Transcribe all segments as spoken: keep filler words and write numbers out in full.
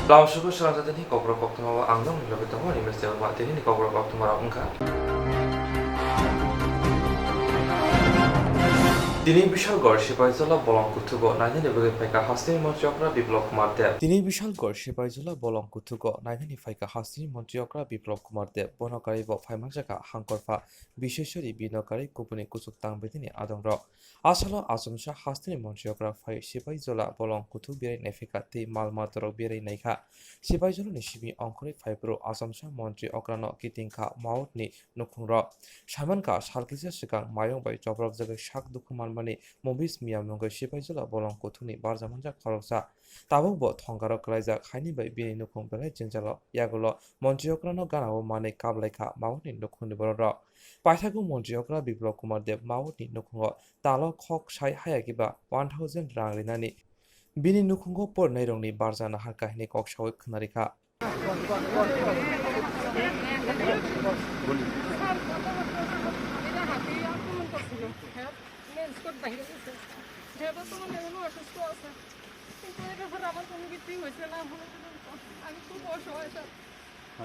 Lamsugo srangjaknini kokborok koktwma o ang nokni logi tongo, Animesh Debbarma. Tinini kokborok koktwma rok wngkha. Tini Bishalgarh Sipaijala bolong kuthugo nainani bagwi phaikha hasteni montri okra Biplab Kumar Deb. Tini Bishalgarh Sipaijala bolong kuthugo nainani phaikha hasteni montri okra Biplab Kumar Deb. Bono karwi bo phaimanjakha hangkorpha Biseshwari bino karwi kubuni kuchuk tangbidini adongrok. Asalo achomsa hasteni montri okra phai Sipaijala bolong kuthuk berai naiphaikha tei mal matarok berai naikha. Sipaijalani simi ongkhorwi phaiphuru achomsa montri okrano kitingkha Maotni nukhungrok. Saimankha, sal kisa swkang mayung bai chopropjagwi sak dukhu manmani Mobis Miyam wngwi Sipaijala bolong kuthukni barja manjak khoroksa. Tabukbo thongkaro kwlaijak haini bai bini nukhung belai jwngjalo. Yagulo montri okrano ganao manwi kaplaikha Maotni nukhungni bororok. Paithago montri okra Biplab Kumar Deb Maotni nukhungo talo khok sai haya kiba one thousand rang rinani bini nukhungo porinairokni barja naharkha hwnwi kok saui khwnarikha.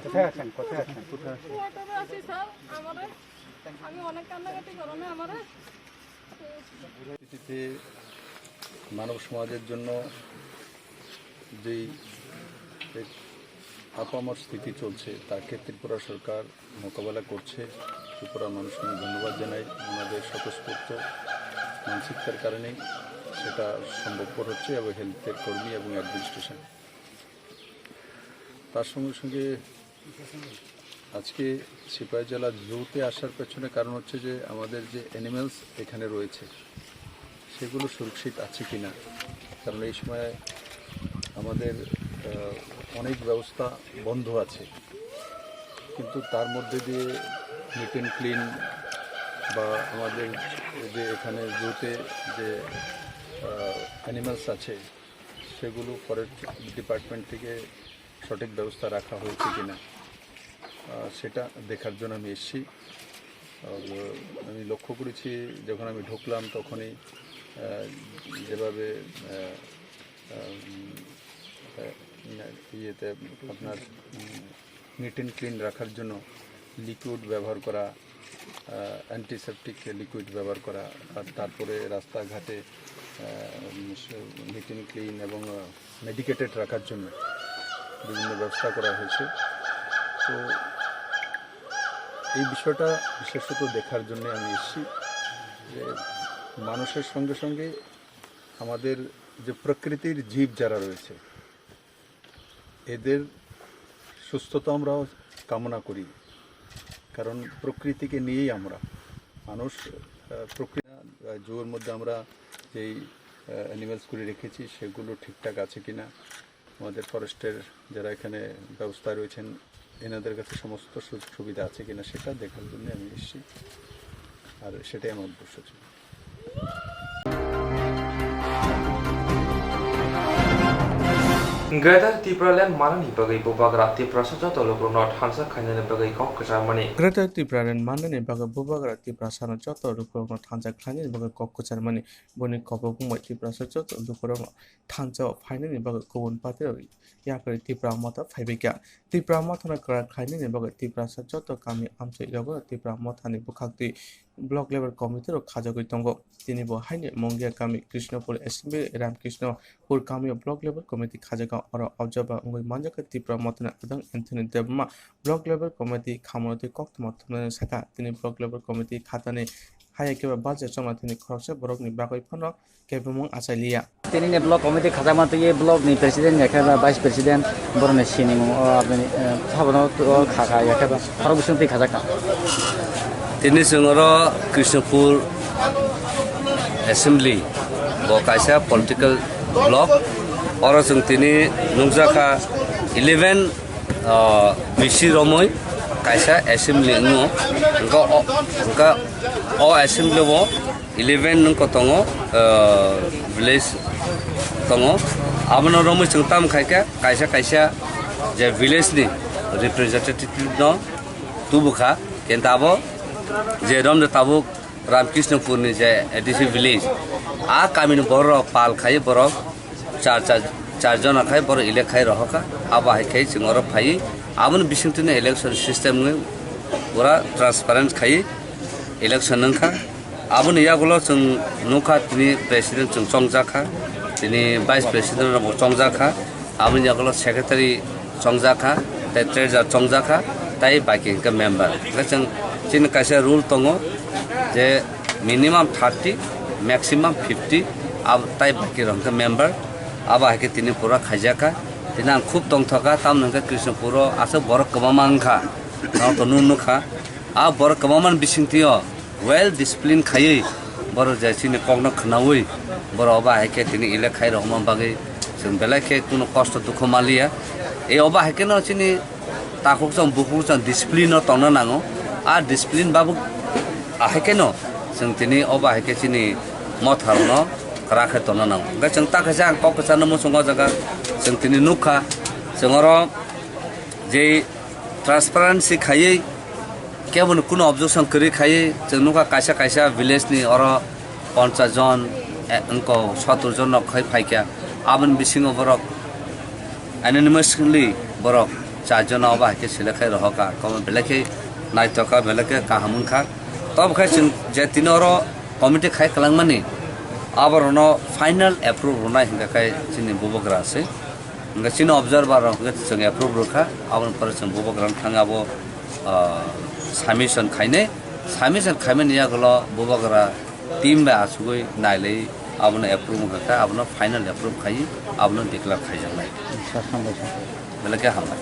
কোথায় আছেন? কোথায় আছেন? কোথায় আছেন? কোয়ার্টারে আছি স্যার, আমারে, আমি অনেক কান্নাকাটি করো না আমারে। পরিস্থিতিতে মানব সমাজের জন্য যেই এক আপামর স্থিতি চলছে, তাকে ত্রিপুরা সরকার মোকাবেলা করছে। ত্রিপুরা মানুষকে আমি ধন্যবাদ জানাই। ওনাদের স্বতঃস্ফূর্ত মানসিকতার কারণেই সেটা সম্ভবপর হচ্ছে এবং হেলথের কর্মী এবং অ্যাডমিনিস্ট্রেশন। তার সঙ্গে সঙ্গে আজকে সিপাহীজলা জুতে আসার পেছনে কারণ হচ্ছে যে আমাদের যে অ্যানিমেলস এখানে রয়েছে সেগুলো সুরক্ষিত আছে কিনা, কারণ এই সময় আমাদের, আহ, অনেক ব্যবস্থা বন্ধ আছে, কিন্তু তার মধ্যে দিয়ে নিট অ্যান্ড ক্লিন বা আমাদের যে এখানে জুতে যে, আহ, অ্যানিমেলস আছে সেগুলো ফরেস্ট ডিপার্টমেন্ট থেকে সঠিক ব্যবস্থা রাখা হয়েছে কিনা, আহ, সেটা দেখার জন্য আমি এসেছি। আর আমি লক্ষ্য করেছি, যখন আমি ঢুকলাম তখনই, আহ, যেভাবে, আহ, আহ, উম, আহ, ইয়েতে আপনার, উম, নিট অ্যান্ড ক্লিন রাখার জন্য লিকুইড ব্যবহার করা, আহ, অ্যান্টিসেপটিক লিকুইড ব্যবহার করা, আর তারপরে রাস্তাঘাটে, আহ, উম, নিট অ্যান্ড ক্লিন এবং, আহ, মেডিকেটেড রাখার জন্য বিভিন্ন ব্যবস্থা করা হয়েছে। তো এই বিষয়টা বিশেষত দেখার জন্য আমি এসেছি যে মানুষের সঙ্গে সঙ্গে আমাদের যে প্রকৃতির জীব যারা রয়েছে, এদের সুস্থতা আমরা কামনা করি, কারণ প্রকৃতিকে নিয়েই আমরা মানুষ। আহ, প্রকৃতি, আহ, জুর মধ্যে আমরা যেই, আহ, অ্যানিমেলসগুলি রেখেছি, সেগুলো ঠিকঠাক আছে কিনা, আমাদের ফরেস্টের যারা এখানে ব্যবস্থা রয়েছেন, এনাদের কাছে সমস্ত সুযোগ সুবিধা আছে কিনা, সেটা দেখার জন্য আমি এসেছি। আর সেটাই আমার উদ্দেশ্য ছিল। Greater Tipraland manani bagwi bubagra Tiprasa joto lukurokno thansa khainani bagwi kok kwcharmani. Greater Tipraland manani bagwi bubagra Tiprasano joto lukurokno thansa khlainani bagwi kok kwcharmani. Boni kok wngwi Tiprasa joto lukurokno thansa o phainani bagwi kubun party rok yapri Tipra Motha phaibaikha. Tipra Mothano kwrak khlainani bagwi Tiprasa joto kami amchai rogo Tipra Mothani bwkhaktwi block level committee rok khajagwi tongo. Tini bo haino Mongia kami Krishnapur assembly Ramkrishnapur kamio block level committee khajagwi oro observer wngwi manjakha Tipra Mothani adong Anthony Debbarma block level committee khamorotwi koktwma thumnani sakha. Tini block level committee khatani haya khe ba budget chongnathini khoroksa borokni bagwi phano kebengmung achai liya. Tinini block committee khajakma twi block ni president ya khe ba vice president borokni sinimung o aboni, eh, sabono o kha kha ya khe ba khorok bising twi khajak kha. Tini chwng oro Krishnapur assembly bo kaisa political block, oro chwng tini nukjakha eleven, ah, B C romwi kaisa assembly wngo, hwnkhe o, hwnkhe o assembly o eleven nung ko tongo, ah, village tongo. Abono romwi chwng tam khai khe kaisa kaisa je village ni representative no tubukha, kintu abo je romde tabuk Ramkrishnapur ni je A D C village, a kami ni borok rok pal khai borok char char Char jona khai borok elect khai rohorkha, abo hai khe chwng oro phaiwi aboni bisingtwino election system wngwi pura transparent khaiwi election wngkha. Aboni yagulo chwng nukha tini president chwng chongjak kha, tini vice president rokbo chongjak kha, aboni yagulo secretary chongjak kha, tei treasurer chongjak kha, tei baki hwnkhe member. Hwnkhe chwng chini kaisa rule tongo je minimum thirty, maximum fifty, ab-, tei baki rok hwnkhe member. Abo hai khe tini pura khaijak kha. Tini ang khub tongthok kha, tamoni hwnkhe Krishnapur o aswk borok kwbangma wngkha, norok to nuk nukha. A borok kwbangma ni bisingtwi o well discipline khaiwi borok je chini kokno khwnawi borok obo hai khe tini elect khai rokma bagwi chwng belai khe kunu kosto dukhu manliya. E obo hai kheno chini takhuk chwng bukhuk chwng discipline no tongna nango. A discipline babu ahai kheno chwng tini obo hai khe chini motha rokno kwrak khe tongna nango. Hwnkhe chwng ta kaisa ang kok kwchangno muchungo o jaga chwng tini nukha chwng oro je transparency khaiwi keboni kunu objection kwrwi khaiwi chwng nukha kaisa kaisa village ni oro ponchas jon, eh, wngko sottor jon rok khai phaikha. Aboni bisingo borok unanimously borok char jona obo hai khe select khai rohorkha. Komo belai khe naithok kha, belai khe kaham wngkha. Tobo khe chwng je tini oro committee khai kwlangmani aborokno final approve rwnai hwnkha khe chini bubagra se. Hwnkhe chini observer rok hwnkhe chwng approve rwkha, aboni pore chwng bubagrano thang abo, ah, submission khainai. Submission khaimani yagulo bubagra team bai achugwi nailai abono approve wngkha khe, abono final approve khaiwi abono declare khaijaknai. Sir, hambai sir. Belai khe hambai.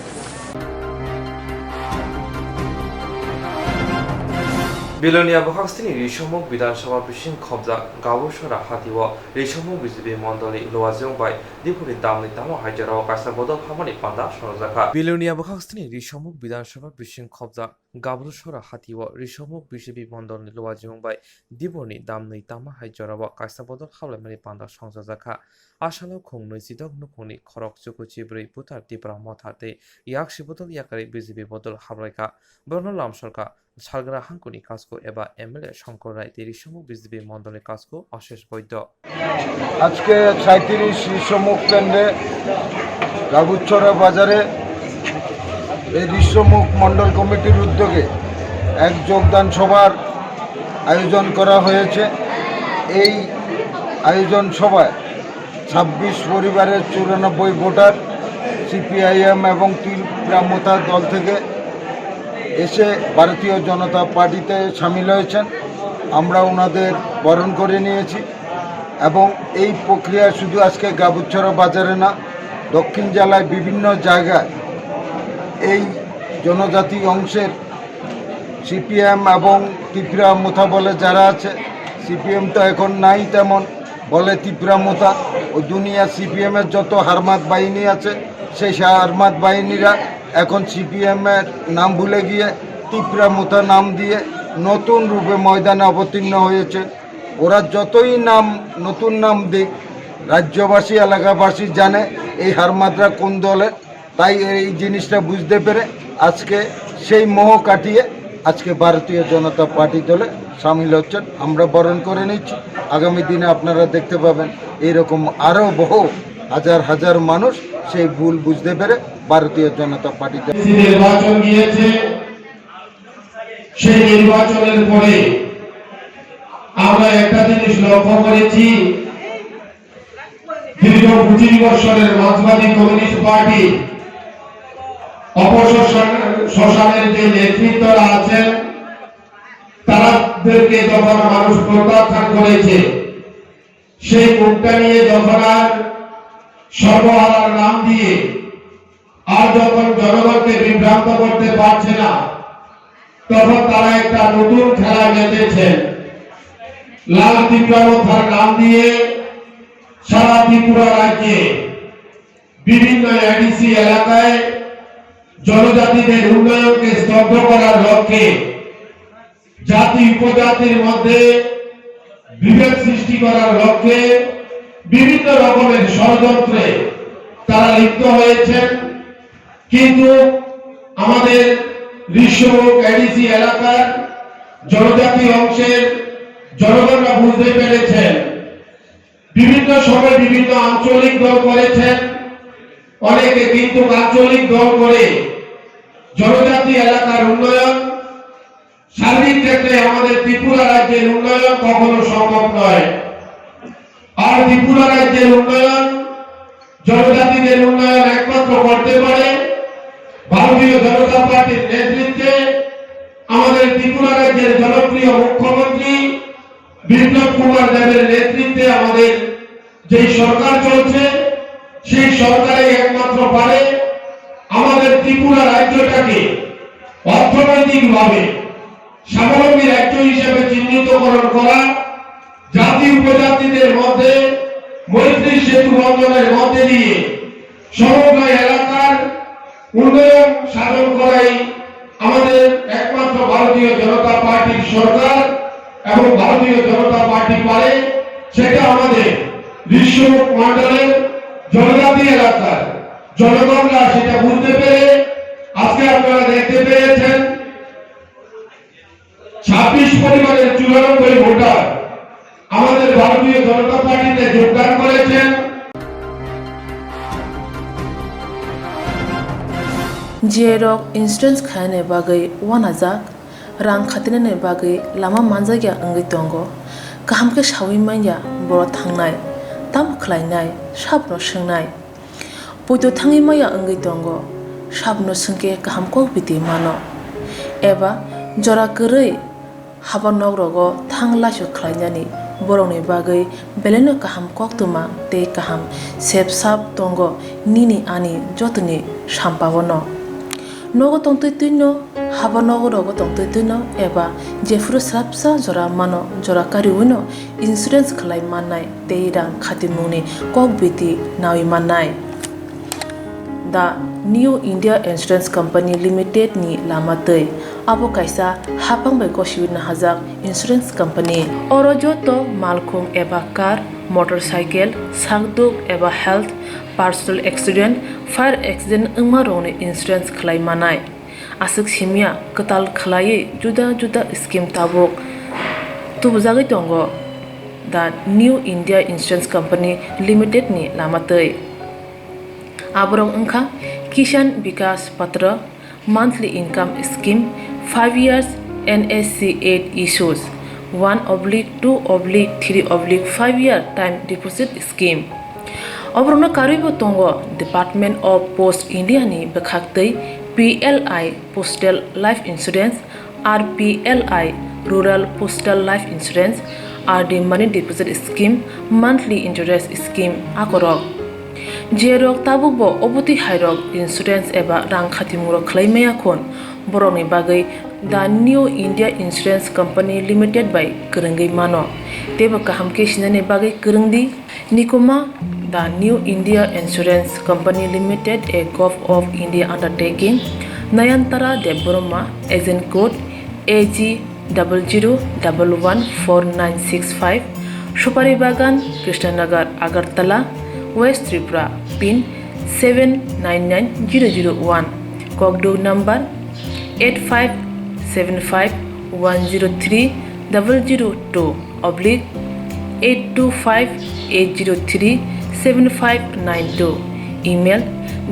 Bilonia bwkhak sini Risomuk Bidhan Sabha bising khobjak Gabuchora hati o Risomuk B J P mondolni luajwng bai Dipuni damni tamo hai jorao kaisa bodol habmani panda songjakha. Bilonia bwkhak sini Risomuk Bidhan Sabha bising khobjak Gabuchora hati o Risomuk B J P mondolni luajwng bai Dipuni damni tamo hai jorao kaisa bodol hablaimani panda songjakha. Asalo khung nwichidok nukhungni khorok chuku chibrwi buthar Tipra Motha tei yaksi bodol yakarwi B J P bodol hablaikha. Borokno lamsorkha Salgra hangkuni kasku eba M L A Shankar Rai tei Risomuk B J P mondolni kasku Ashish Boido. আজকে সাঁইত্রিশ ঋষ্যমুখ কেন্দ্রে গাবুছড়া বাজারে এই ঋষ্যমুখ মণ্ডল কমিটির উদ্যোগে এক যোগদান সভার আয়োজন করা হয়েছে। এই আয়োজন সভায় ছাব্বিশ পরিবারের চুরানব্বই ভোটার সিপিআইএম এবং ত্রিপুরা মথা দল থেকে এসে ভারতীয় জনতা পার্টিতে সামিল হয়েছেন। আমরা ওনাদের বরণ করে নিয়েছি এবং এই প্রক্রিয়া শুধু আজকে গাবুছড়া বাজারে না, দক্ষিণ জেলায় বিভিন্ন জায়গায় এই জনজাতি অংশের সিপিএম এবং ত্রিপুরা মথা বলে যারা আছে, সিপিএম তো এখন নাই তেমন, বলে ত্রিপুরা মথা। ওই দুনিয়া সিপিএম এর যত হারমাত বাহিনী আছে, সেই হারমাত বাহিনীরা এখন সিপিএম এর নাম ভুলে গিয়ে ত্রিপুরা মথা নাম দিয়ে নতুন রূপে ময়দানে অবতীর্ণ হয়েছে। ওরা যতই নাম, নতুন নাম দিক, রাজ্যবাসী, এলাকাবাসী জানে এই হারমাতরা কোন দলের। তাই এই জিনিসটা বুঝতে পেরে আজকে সেই মোহ কাটিয়ে আজকে ভারতীয় জনতা পার্টি দলে সামিল হচ্ছেন। আমরা বরণ করে নিচ্ছি। আগামী দিনে আপনারা দেখতে পাবেন এইরকম আরও বহু হাজার হাজার মানুষ সেই ভুল বুঝতে পেরে ভারতীয় জনতা পার্টি দলে নির্বাচন গিয়েছে। সেই নির্বাচনের পরে আমরা একটা জিনিস লক্ষ্য করেছি, দীর্ঘ পঁচিশ বছরের মার্ক্সবাদী কমিউনিস্ট পার্টি অপশোষণ, শোষণের যে নেতৃত্বরা আছেন, তাদেরকে যখন মানুষ প্রত্যাখ্যান করেছে, সেই মুখটা নিয়ে যখন আর সর্বহারার নাম দিয়ে আর যখন জনগণকে বিভ্রান্ত করতে পারছে না, তখন তারা একটা নতুন খেলা মেতেছেন। লাল ত্রিপুরা মথার নাম দিয়ে সারা ত্রিপুরা রাজ্যে বিভিন্ন এডিসি এলাকায় জনজাতিদের উন্নয়নকে স্তব্ধ করার লক্ষ্যে, জাতি উপজাতির মধ্যে বিভেদ সৃষ্টি করার লক্ষ্যে বিভিন্ন রকমের ষড়যন্ত্রে তারা লিপ্ত হয়েছেন। কিন্তু আমাদের ঋষ্যমুখ এডিসি এলাকার জনজাতি অংশের জনগণরা বুঝতে পেরেছেন, বিভিন্ন সময় বিভিন্ন আঞ্চলিক দল করেছেন, অনেকে কিন্তু আঞ্চলিক দল করে জনজাতি এলাকার উন্নয়ন, সার্বিক ক্ষেত্রে আমাদের ত্রিপুরা রাজ্যের উন্নয়ন কখনো সম্ভব নয়। আর ত্রিপুরা রাজ্যের উন্নয়ন, জনজাতিদের উন্নয়ন একমাত্র করতে পারে ভারতীয় জনতা পার্টির নেতৃত্বে আমাদের ত্রিপুরা রাজ্যের জনপ্রিয় মুখ্যমন্ত্রী বিপ্লব কুমার দেবের নেতৃত্বে আমাদের যেই সরকার চলছে, সেই সরকারই একমাত্র পারে আমাদের ত্রিপুরা রাজ্যটাকে অর্থনৈতিকভাবে স্বাবলম্বী রাজ্য হিসেবে চিহ্নিতকরণ করা, জাতি উপজাতিদের মধ্যে মৈত্রী সেতু বন্ধনের মধ্যে দিয়ে সমগ্র এলাকার উন্নয়ন সাধন করাই আমাদের একমাত্র ভারতীয় জনতা পার্টির সরকার এবং ভারতীয় জনতা পার্টি পারে। সেটা আমাদের ঋষ্যমুখ মণ্ডলের জনজাতি এলাকার জনগণরা সেটা বুঝতে পেরে আজকে আপনারা দেখতে পেয়েছেন ছাব্বিশ পরিবারের চুরানব্বই ভোটার আমাদের ভারতীয় জনতা পার্টিতে যোগদান করেছেন। Jiyarok insurance khaina bagwi uanajak, rang khatinani bagwi lama manjakya wngwi tongo. Kaham khe saui manya boro thangnai, tamo khlainai, sabno swngnai. Poito thangwi maya wngwi tongo, sabno swngkhe kaham kok biti mano. Eba jora kwrwi haba nok rogo thang laisu khlainani borokni bagwi belaino kaham koktwma tei kaham sep sap tongo nini ani jotoni sampao no. Nogo tongtwi twino, haba nogo rogo tongtwi twino eba jephuru swrapsa jora mano jora kariwino insurance khlai mannai tei rang khatimungni kok biti nawi mannai. The New India Insurance Company Limited ni lama twi. Abo kaisa hapang bai gosiwi nahajak insurance company. Oro joto malkhung eba car, motorcycle, sakduk eba health, personal accident, fire accident wngma rokni insurance khlai manai. Aswk simya kwtal khlaiwi juda juda scheme tabuk tubujagwi tongo the New India Insurance Company Limited ni lama twi. Aborok wngkha Kisan Vikas Patra, monthly income scheme, five years N S C eight issues, one oblique two oblique three oblique five year time deposit scheme. Oborokno karwibo tongo Department of Post India ni bwkhaktwi P L I Postal Life Insurance, R P L I Rural Postal Life Insurance, R D Money Deposit Scheme, Monthly Interest Scheme akorok. Jerok tabukbo obotwi hairok insurance eba rang khatimungrok khlai maya khun, borokni bagwi The New India Insurance Company Limited bai kwrwngwi mano, teibo kaham khe sinani bagwi kwrwng di. Nikuma, The New India Insurance Company Limited, a Govt of India undertaking, Nayantara Debbarma, agent code A G double zero double one four nine six five, Supari Bagan, Krishnanagar, Agartala, West Tripura, pin seven nine nine zero zero one, kokduk number eight five seven five one zero three double zero two oblique eight two five eight zero three seven five nine two, email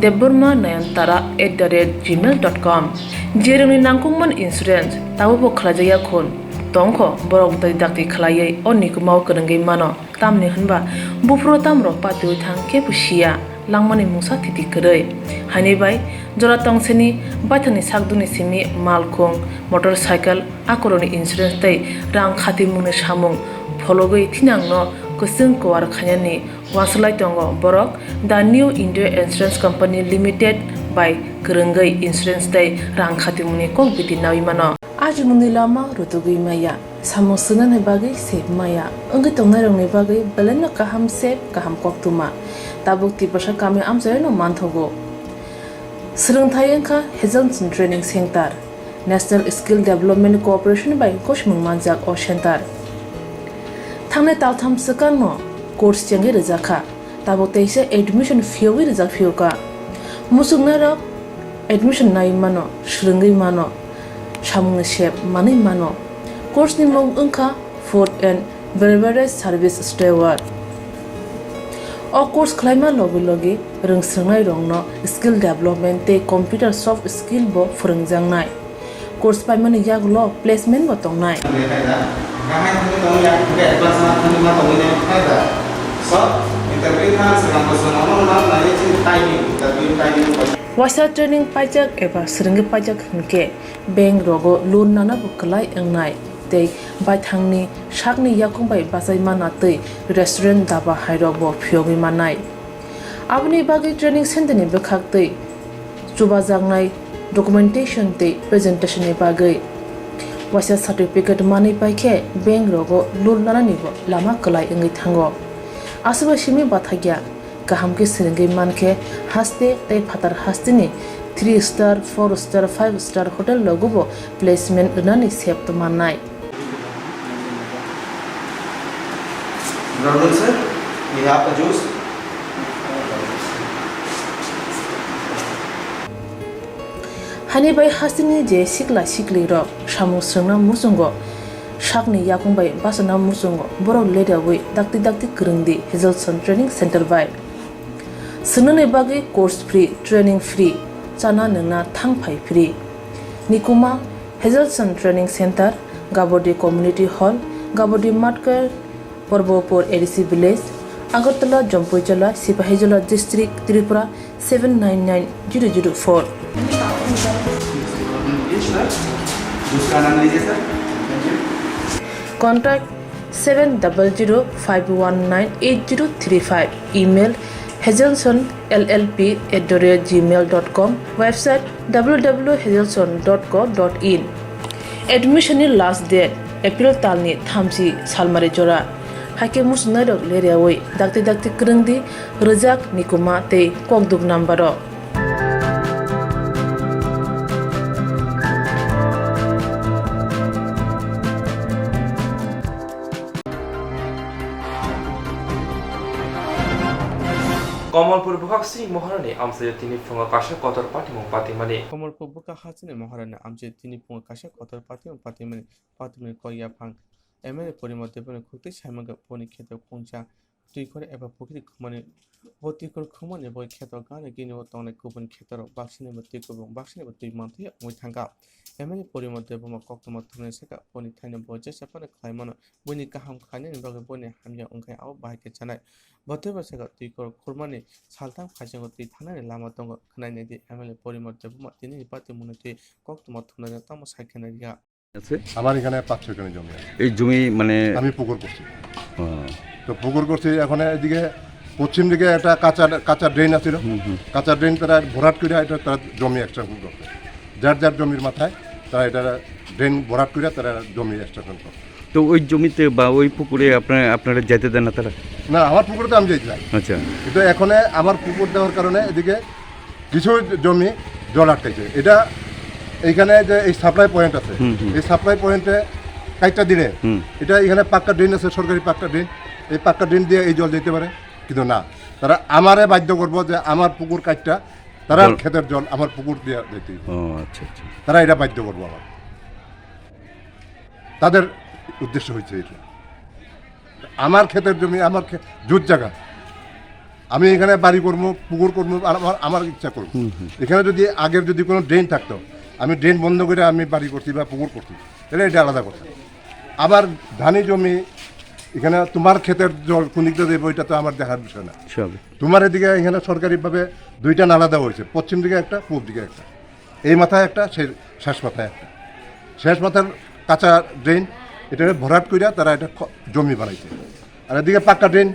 debbarma nayantara at the rate gmail dot com. Jerokni nangkukmani insurance tabukbo khlaijakya khun tongkho, borok dai dakti khlaiwi o nikumao kwrwngwi mano. Tamni hwnba buphuru tamrok patiwi thang kebo siya, langmani mungsa thiti kwrwi. Haini bai jora tongsini baithangni sakdukni simi malkhung, motorcycle, akorokni insurance tei rang khatimungni samung phologwi thinangno kwchwng kuar khainani uansuk lai tongo borok The New India Insurance Company Limited bai kwrwngwi insurance tei rang khatimungni kok biti naui mano. Achimungni lama rutugwi maya, samung swngnani bagwi sep maya, wngwi tongnairokni bagwi belaino kaham sep kaham koktwma tabuk Tiprasa kami amchaino manthogo. Swrwngthai wngkha Hazelton Training Center, National Skill Development Corporation bai gosimung manjak o center. Thangnai taltham swkangno course chengwi rwjakha, tabuk teisa admission phiyogwi rwjak phiyokha. Muchungnairok admission naiwi mano, swrwngwi mano, samungni sep manwi mano. Course ni mung wngkha Food and Beverage Service Steward. O course khlaima logi logi rwngswrwngnairokno skill development tei computer soft skill bo phwrwngjaknai. Course paimani yagulo placement bo tongnai. Waisa training paijak eba swrwngwi paijak hwnkhe bank rogo loan nana bo kwlai wngnai tei baithangni sakni yakung bai bachai mana tei restaurant daba hairok bo phiyogwi mannai. Aboni bagwi training center ni bwkhak tei chubajaknai documentation tei presentation ni bagwi waisa certificate manwi paikhe bank rogo loan nanani bo lama kwlai wngwi thango. Aswk bai simi bathakya kaham khe swrwngwi mankhe haste tei phatar hasteni three star, four star, five star hotel rogo bo placement rwnani sep mannai. Brother sir, we have a juice. Hani bai hasteni je sikla sikli rok samung swrwngna muchungo sakni yakung bai bachana muchungo borok ledawi dakti dakti kwrwngdi Hazelson Training Center bai. Swngnani bagwi course free, training free, chana nwngna thang phai free. Nikuma Hazelson Training Center, Gabodi Community Hall, Gabodi Matkar, Porbopur A D C Village, Agartala, Jampuijala, Sipahijola District, Tripura seven nine nine zero zero four. Contact seven double zero five one nine eight zero three five. Email hazelson L L P at the rate gmail dot com. Website w w w hazelson dot co dot in. Admission ni last date April talni thamchi salmari jora. Haikhe muchungnairok leriawi dakti dakti kwrwngdi rwjak nikuma tei kokduk number o. Komolpur bwkhak sini Moharani amchaio tini phungo kaisa kotor patimung patimani. Komolpur bwkhak hasteni Moharani amchaio tini phungo kaisa kotor patimung patimani, patimani kok yaphang M L A Porimot Debbarma khukti saimangkha boni kheto khungsa twi khor eba pukhri khumani. Bo twi khor khumani bo kheto gana gini o tongnai kubun kheto rok baksini bo twi kubun baksini bo twi mantwi wngwi thangkha. M L A Porimot Debbarma koktwma thumnai sakha boni thaino bo jesa phano khlai mano. Buini kaham khlainani bagwi buini hamya wngkhe abo bahai khe chanai. Bo teibo sakha twi khor khurmani saltham khaichangwi twi thangnani lama tongo khwnai naidi M L A Porimot Debbarma tinini patimungni twi koktwma thumnairok tamo sai khe nai rwya. আছে? আমার এখানে পাঁচ ছয় কানি জমি আছে। এই জমি মানে আমি পুকুর করছি। ও। তো পুকুর করছি, এখন এদিকে পশ্চিম দিকে একটা কাঁচা, কাঁচা ড্রেন আছিল। হুম, হুম। কাঁচা ড্রেন তারা ভরাট করে এটা তারা জমি এক্সটেনশন করছে। যার যার জমির মাথায় তারা এটা ড্রেন ভরাট করে তারা জমি এক্সটেনশন করছে। তো ওই জমিতে বা ওই পুকুরে আপনারা, আপনারা যেতে দেন না তারা? না, আমার পুকুরে তো আমি যাইতে চাই। আচ্ছা। কিন্তু এখন আমার পুকুর দেওয়ার কারণে এদিকে কিছু জমি জল আটকাইছে। এটা এইখানে যে এই সাপ্লাই পয়েন্ট আছে, হুম, হুম। এই সাপ্লাই পয়েন্টে কাইটটা দিলে হুম। এটা এখানে পাক্কা ড্রেন আছে, সরকারি পাক্কা ড্রেন। এই পাক্কা ড্রেন দিয়ে এই জল যেতে পারে, কিন্তু না, তারা আমারে বাধ্য করবো যে আমার পুকুর কাইটটা তারা জল ক্ষেতের জল আমার পুকুর দিয়ে দিতে হবে। ও, আচ্ছা, আচ্ছা। তারা এটা বাধ্য করবো আমার। তাদের উদ্দেশ্য হচ্ছে এটা। আমার ক্ষেতের জমি, আমার খে-, জুত জায়গা। আমি এখানে বাড়ি করবো, পুকুর করবো, আর আমার, আমার ইচ্ছা করবো। হুম, হুম। এখানে যদি আগের যদি কোনো ড্রেন থাকতো, আমি ড্রেন বন্ধ করে আমি বাড়ি করছি বা পুকুর করছি, তাহলে এটা আলাদা কথা। আবার ধানি জমি, এখানে তোমার ক্ষেতের জল কোন দিক দিয়ে যাবে, ওইটা তো আমার দেখার বিষয় না। স্বাভাবিক। তোমার এদিকে এখানে সরকারিভাবে দুইটা নালা দেওয়া হয়েছে, পশ্চিম দিকে একটা, পূব দিকে একটা। এই মাথায় একটা, সে-, শেষ মাথায় একটা। শেষ মাথার কাঁচা ড্রেন, এটা ভরাট কইরা তারা এটা খ-, জমি বানাইছে। আর এদিকে পাক্কা ড্রেন,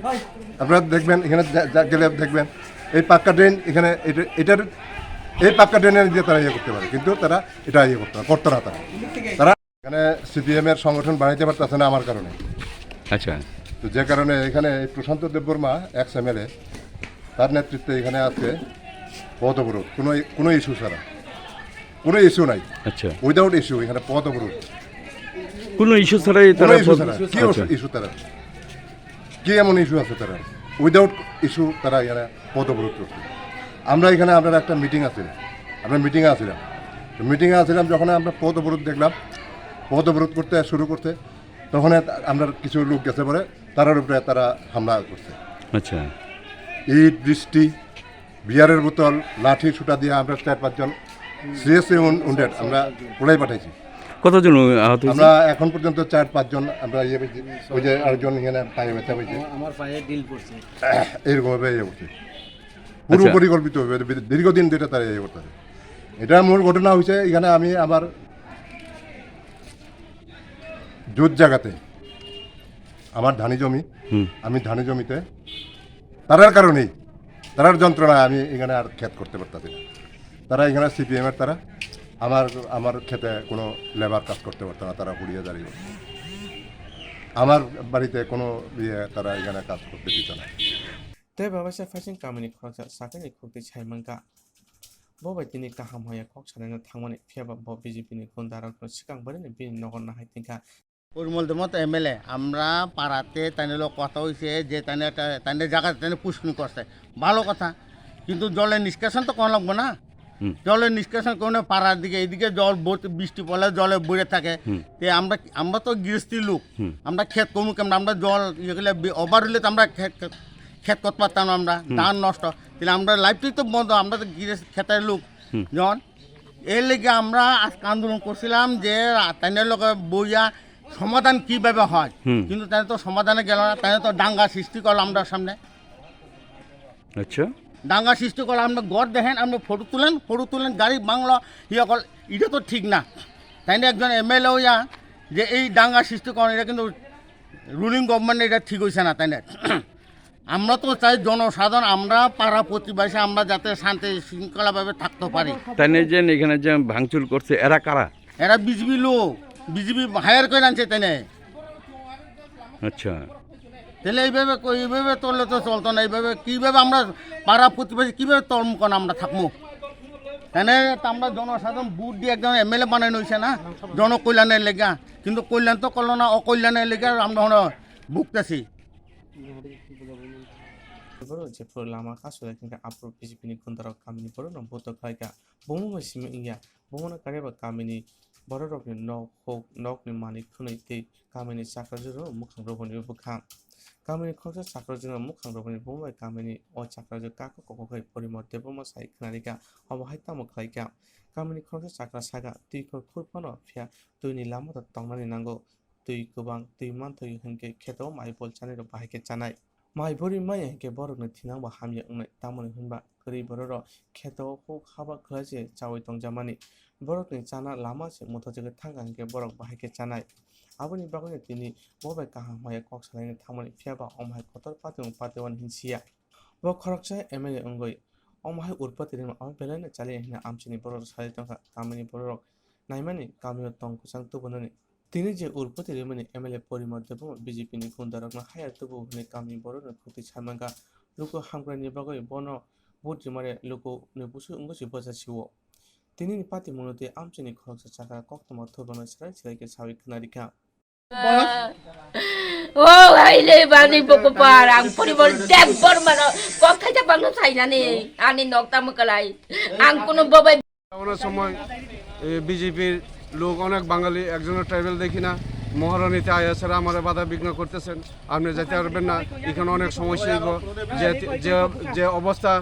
আপনারা দেখবেন, এখানে যা-, যা-, গেলে দেখবেন, এই পাক্কা ড্রেন এখানে এটা, এটার, এই পাক্কা ড্রেনের দিয়ে তারা ইয়ে করতে পারে, কিন্তু তারা এটা ইয়ে করতে পারে, করতো না তারা। তারা এখানে সিপিএম এর সংগঠন বানাইতে পারতেছে না আমার কারণে। আচ্ছা। তো যে কারণে এখানে এই প্রশান্ত দেববর্মা, এক্স এমএলএ, তার নেতৃত্বে এখানে আজকে পথ অবরোধ, কোনো, কোনো ইস্যু ছাড়া, কোনো ইস্যু নাই। আচ্ছা। উইদাউট ইস্যু এখানে পথ অবরোধ। কোনো ইস্যু ছাড়াই কোনো তারা ইস্যু পথ-, ছাড়া। কি আচ্ছা। ইস্যু তারা? কি এমন ইস্যু আছে তারা? উইদাউট ইস্যু তারা এখানে পথ অবরোধ করছে। আমরা এখানে, আমরা একটা মিটিং আছে, আমরা মিটিংয়ে আছিলাম। তো মিটিংয়ে আছিলাম, যখন আমরা পথ অবরোধ দেখলাম, পথ অবরোধ করতে শুরু করছে, তখন আমরা কিছু লোক গেছে পরে তারার উপরে তারা হামলা করছে। আচ্ছা। ইট, বৃষ্টি, বিয়ারের বোতল, লাঠি, সুতা দিয়ে আমরা চার পাঁচজন সিরিয়াসলি উন্ডেড আমরা কোলাই পাঠাইছি। কতজন আহত হয়েছে? আমরা এখন পর্যন্ত চার পাঁচজন আমরা ইয়ে পেয়েছি। ওই যে আরেকজন এখানে পায়ে ব্যথা পেয়েছে। আমার, আমার পায়ে ড্রিল পড়ছে। এইরকম ভাবে ইয়ে করছে। পূর্ব আচ্ছা। পরিকল্পিত ভাবে দীর্ঘদিন ধরে তারা ইয়ে করতেছে। এটা মূল ঘটনা হয়েছে এখানে আমি আমার জুত জায়গাতে আমার ধানি জমি, হুম। আমি ধানি জমিতে তারার কারণেই, তারার যন্ত্রণায় আমি এখানে আর ক্ষেত করতে পারতাছি না। তারা এখানে সিপিএম এর তারা আমার, আমার ক্ষেতে কোনো লেবার কাজ করতে পারতো না, তারা হুড়িয়ে দাঁড়িয়ে। আমার বাড়িতে কোনো ইয়ে তারা এখানে কাজ করতে দিত না। Tei babaisa phaising kamini khoroksa sakani khukti sai mankha. Bo bai tini kaham haya kok sanaino thangmani, phiyaba bo B J P ni gundarokno swkang barini bini nogo nahai tingkha. Parimal Debnath MLA, আমরা পাড়াতে তাইনের লোক কথা হয়েছে যে তাইনে একটা, তাইনের জায়গাতে তাইনে পুষ্কুনি করছে, ভালো কথা, কিন্তু জলের নিষ্কাশন তো করা লাগবো না। হুম। জলের নিষ্কাশন কোনো পাড়ার দিকে, এদিকে জল ভর্তি, বৃষ্টি পড়লে জলে ভরে থাকে। হুম। তে আমরা, আমরা তো গৃহস্থী লোক, হুম। আমরা ক্ষেত কমু কেমন, আমরা জল ইয়ে করলে বি-, ওভার হইলে তো আমরা ক্ষেত, ক্ষেত করতে পারতাম না আমরা, হুম। ধান নষ্ট, তাহলে আমরা লাইফটাই তো বন্ধ, আমরা তো গৃহস্থ ক্ষেতের লোক। হুম। যেমন এর লেগে আমরা আজকে আন্দোলন করছিলাম যে রা-, তাইনের লগে বইয়া সমাধান কিভাবে হয়, হুম। কিন্তু তাই তো সমাধানে গেল না, তাই তো দাঙ্গা সৃষ্টি করলো আমরা সামনে। আচ্ছা। দাঙ্গা সৃষ্টি করলো, আমরা ঘর দেখেন, আমরা ফটো তুলেন, ফটো তুলেন, গাড়ি বাংলা ইয়ে কর, এটা তো ঠিক না। তাই না, একজন এমএলএ হইয়া যে এই দাঙ্গা সৃষ্টি করেন, এটা কিন্তু রুলিং গভর্নমেন্ট এটা ঠিক হইছে না, তাই না? আমরা তো চাই জনসাধারণ, আমরা পাড়া প্রতিবেশী, আমরা যাতে শান্তি শৃঙ্খলাভাবে থাকতে পারি। তাই না, যে এখানে যে ভাঙচুর করছে, এরা কারা? এরা বিজেপি লোক, বিজেপি হায়ার করে আনছে, তাই না? আচ্ছা। তাহলে এইভাবে ক-, এইভাবে চললে তো চলতো না। এইভাবে কিভাবে আমরা পাড়া প্রতিবেশী কিভাবে তলমুখন আমরা থাকবো? এনে তো আমরা জনসাধারণ ভোট দিয়ে একজন এমএলএ বানানো হয়েছে না, জনকল্যাণের লেগা, কিন্তু কল্যাণ তো করলো না, অকল্যাণের লেগা আমরা হলো ভুগতেছি। Boro je phuru lama kasu lai thangkha, aphuru B J P ni gundarok kamini borokno botok khlaikha. Bomo bai simi wngya, bomono kariba kamini bororokni nok, hok, nokni manwi khwnwi tei kamini chakrajwrwng mwkhang rwbani bwkha. Kamini khoroksa chakrajwrwng mwkhang rwbani bomo bai kamini o chakrajwk kaka kokogwi Porimor Debbarma sai khwnarikha, omo hai tamo khlaikha. Kamini khoroksa chakra sakha, twi khor khur phano phiya twini lama da tongnani nango. Twi kwbang twi manthokya hinkhe kheto mai bol chanai rok bahai khe chanai. Mai bori maya hinkhe borokni thinang bo hamya wngnai, tamoni hinba kwrwi bororok kheto huk haba khlai se chaui tongjamani. Borokni chana lama se muthajagwi thangkha hinkhe borok bahai khe chanai. Aboni bagwino tini bo bai kaham haya kok salaina thangmani, phiyaba omo hai kotor patiung patiwan hinsiya. Bo khoroksa M L A wngwi omo hai urpoti rima abo belaino chaliya hwnwi amchaini bororok sai tongkha, tamoni bororok naimani kamio tong kwchang tubunani. Tini je urpoti rimani M L A Porimor Debbarma B J P ni gundarokno haya tubu hwnwi kamini borokno khukti sai mankha. Luku hamkraini bagwi bono vote rimare luku ni busu wngwi se bwchasio. Tinini patimungno tei amchaini khoroksa chakra koktwma thubangno serai serai khe saui khwnarikha. O haile bani bokopar, ang Porimor Debbarmano kok thaisa bangno sainani ani nokta mwkalai. Ang kuno bobai অনেক সময় বিজেপির লোক, অনেক বাঙালি, একজনও ট্রাইবেল দেখি না। মহারানীতে আইএসআর আমার বাধা বিঘ্ন করতেছেন, আপনি যেতে পারবেন না, এখানে অনেক সমস্যা হইব। যে যে যে অবস্থা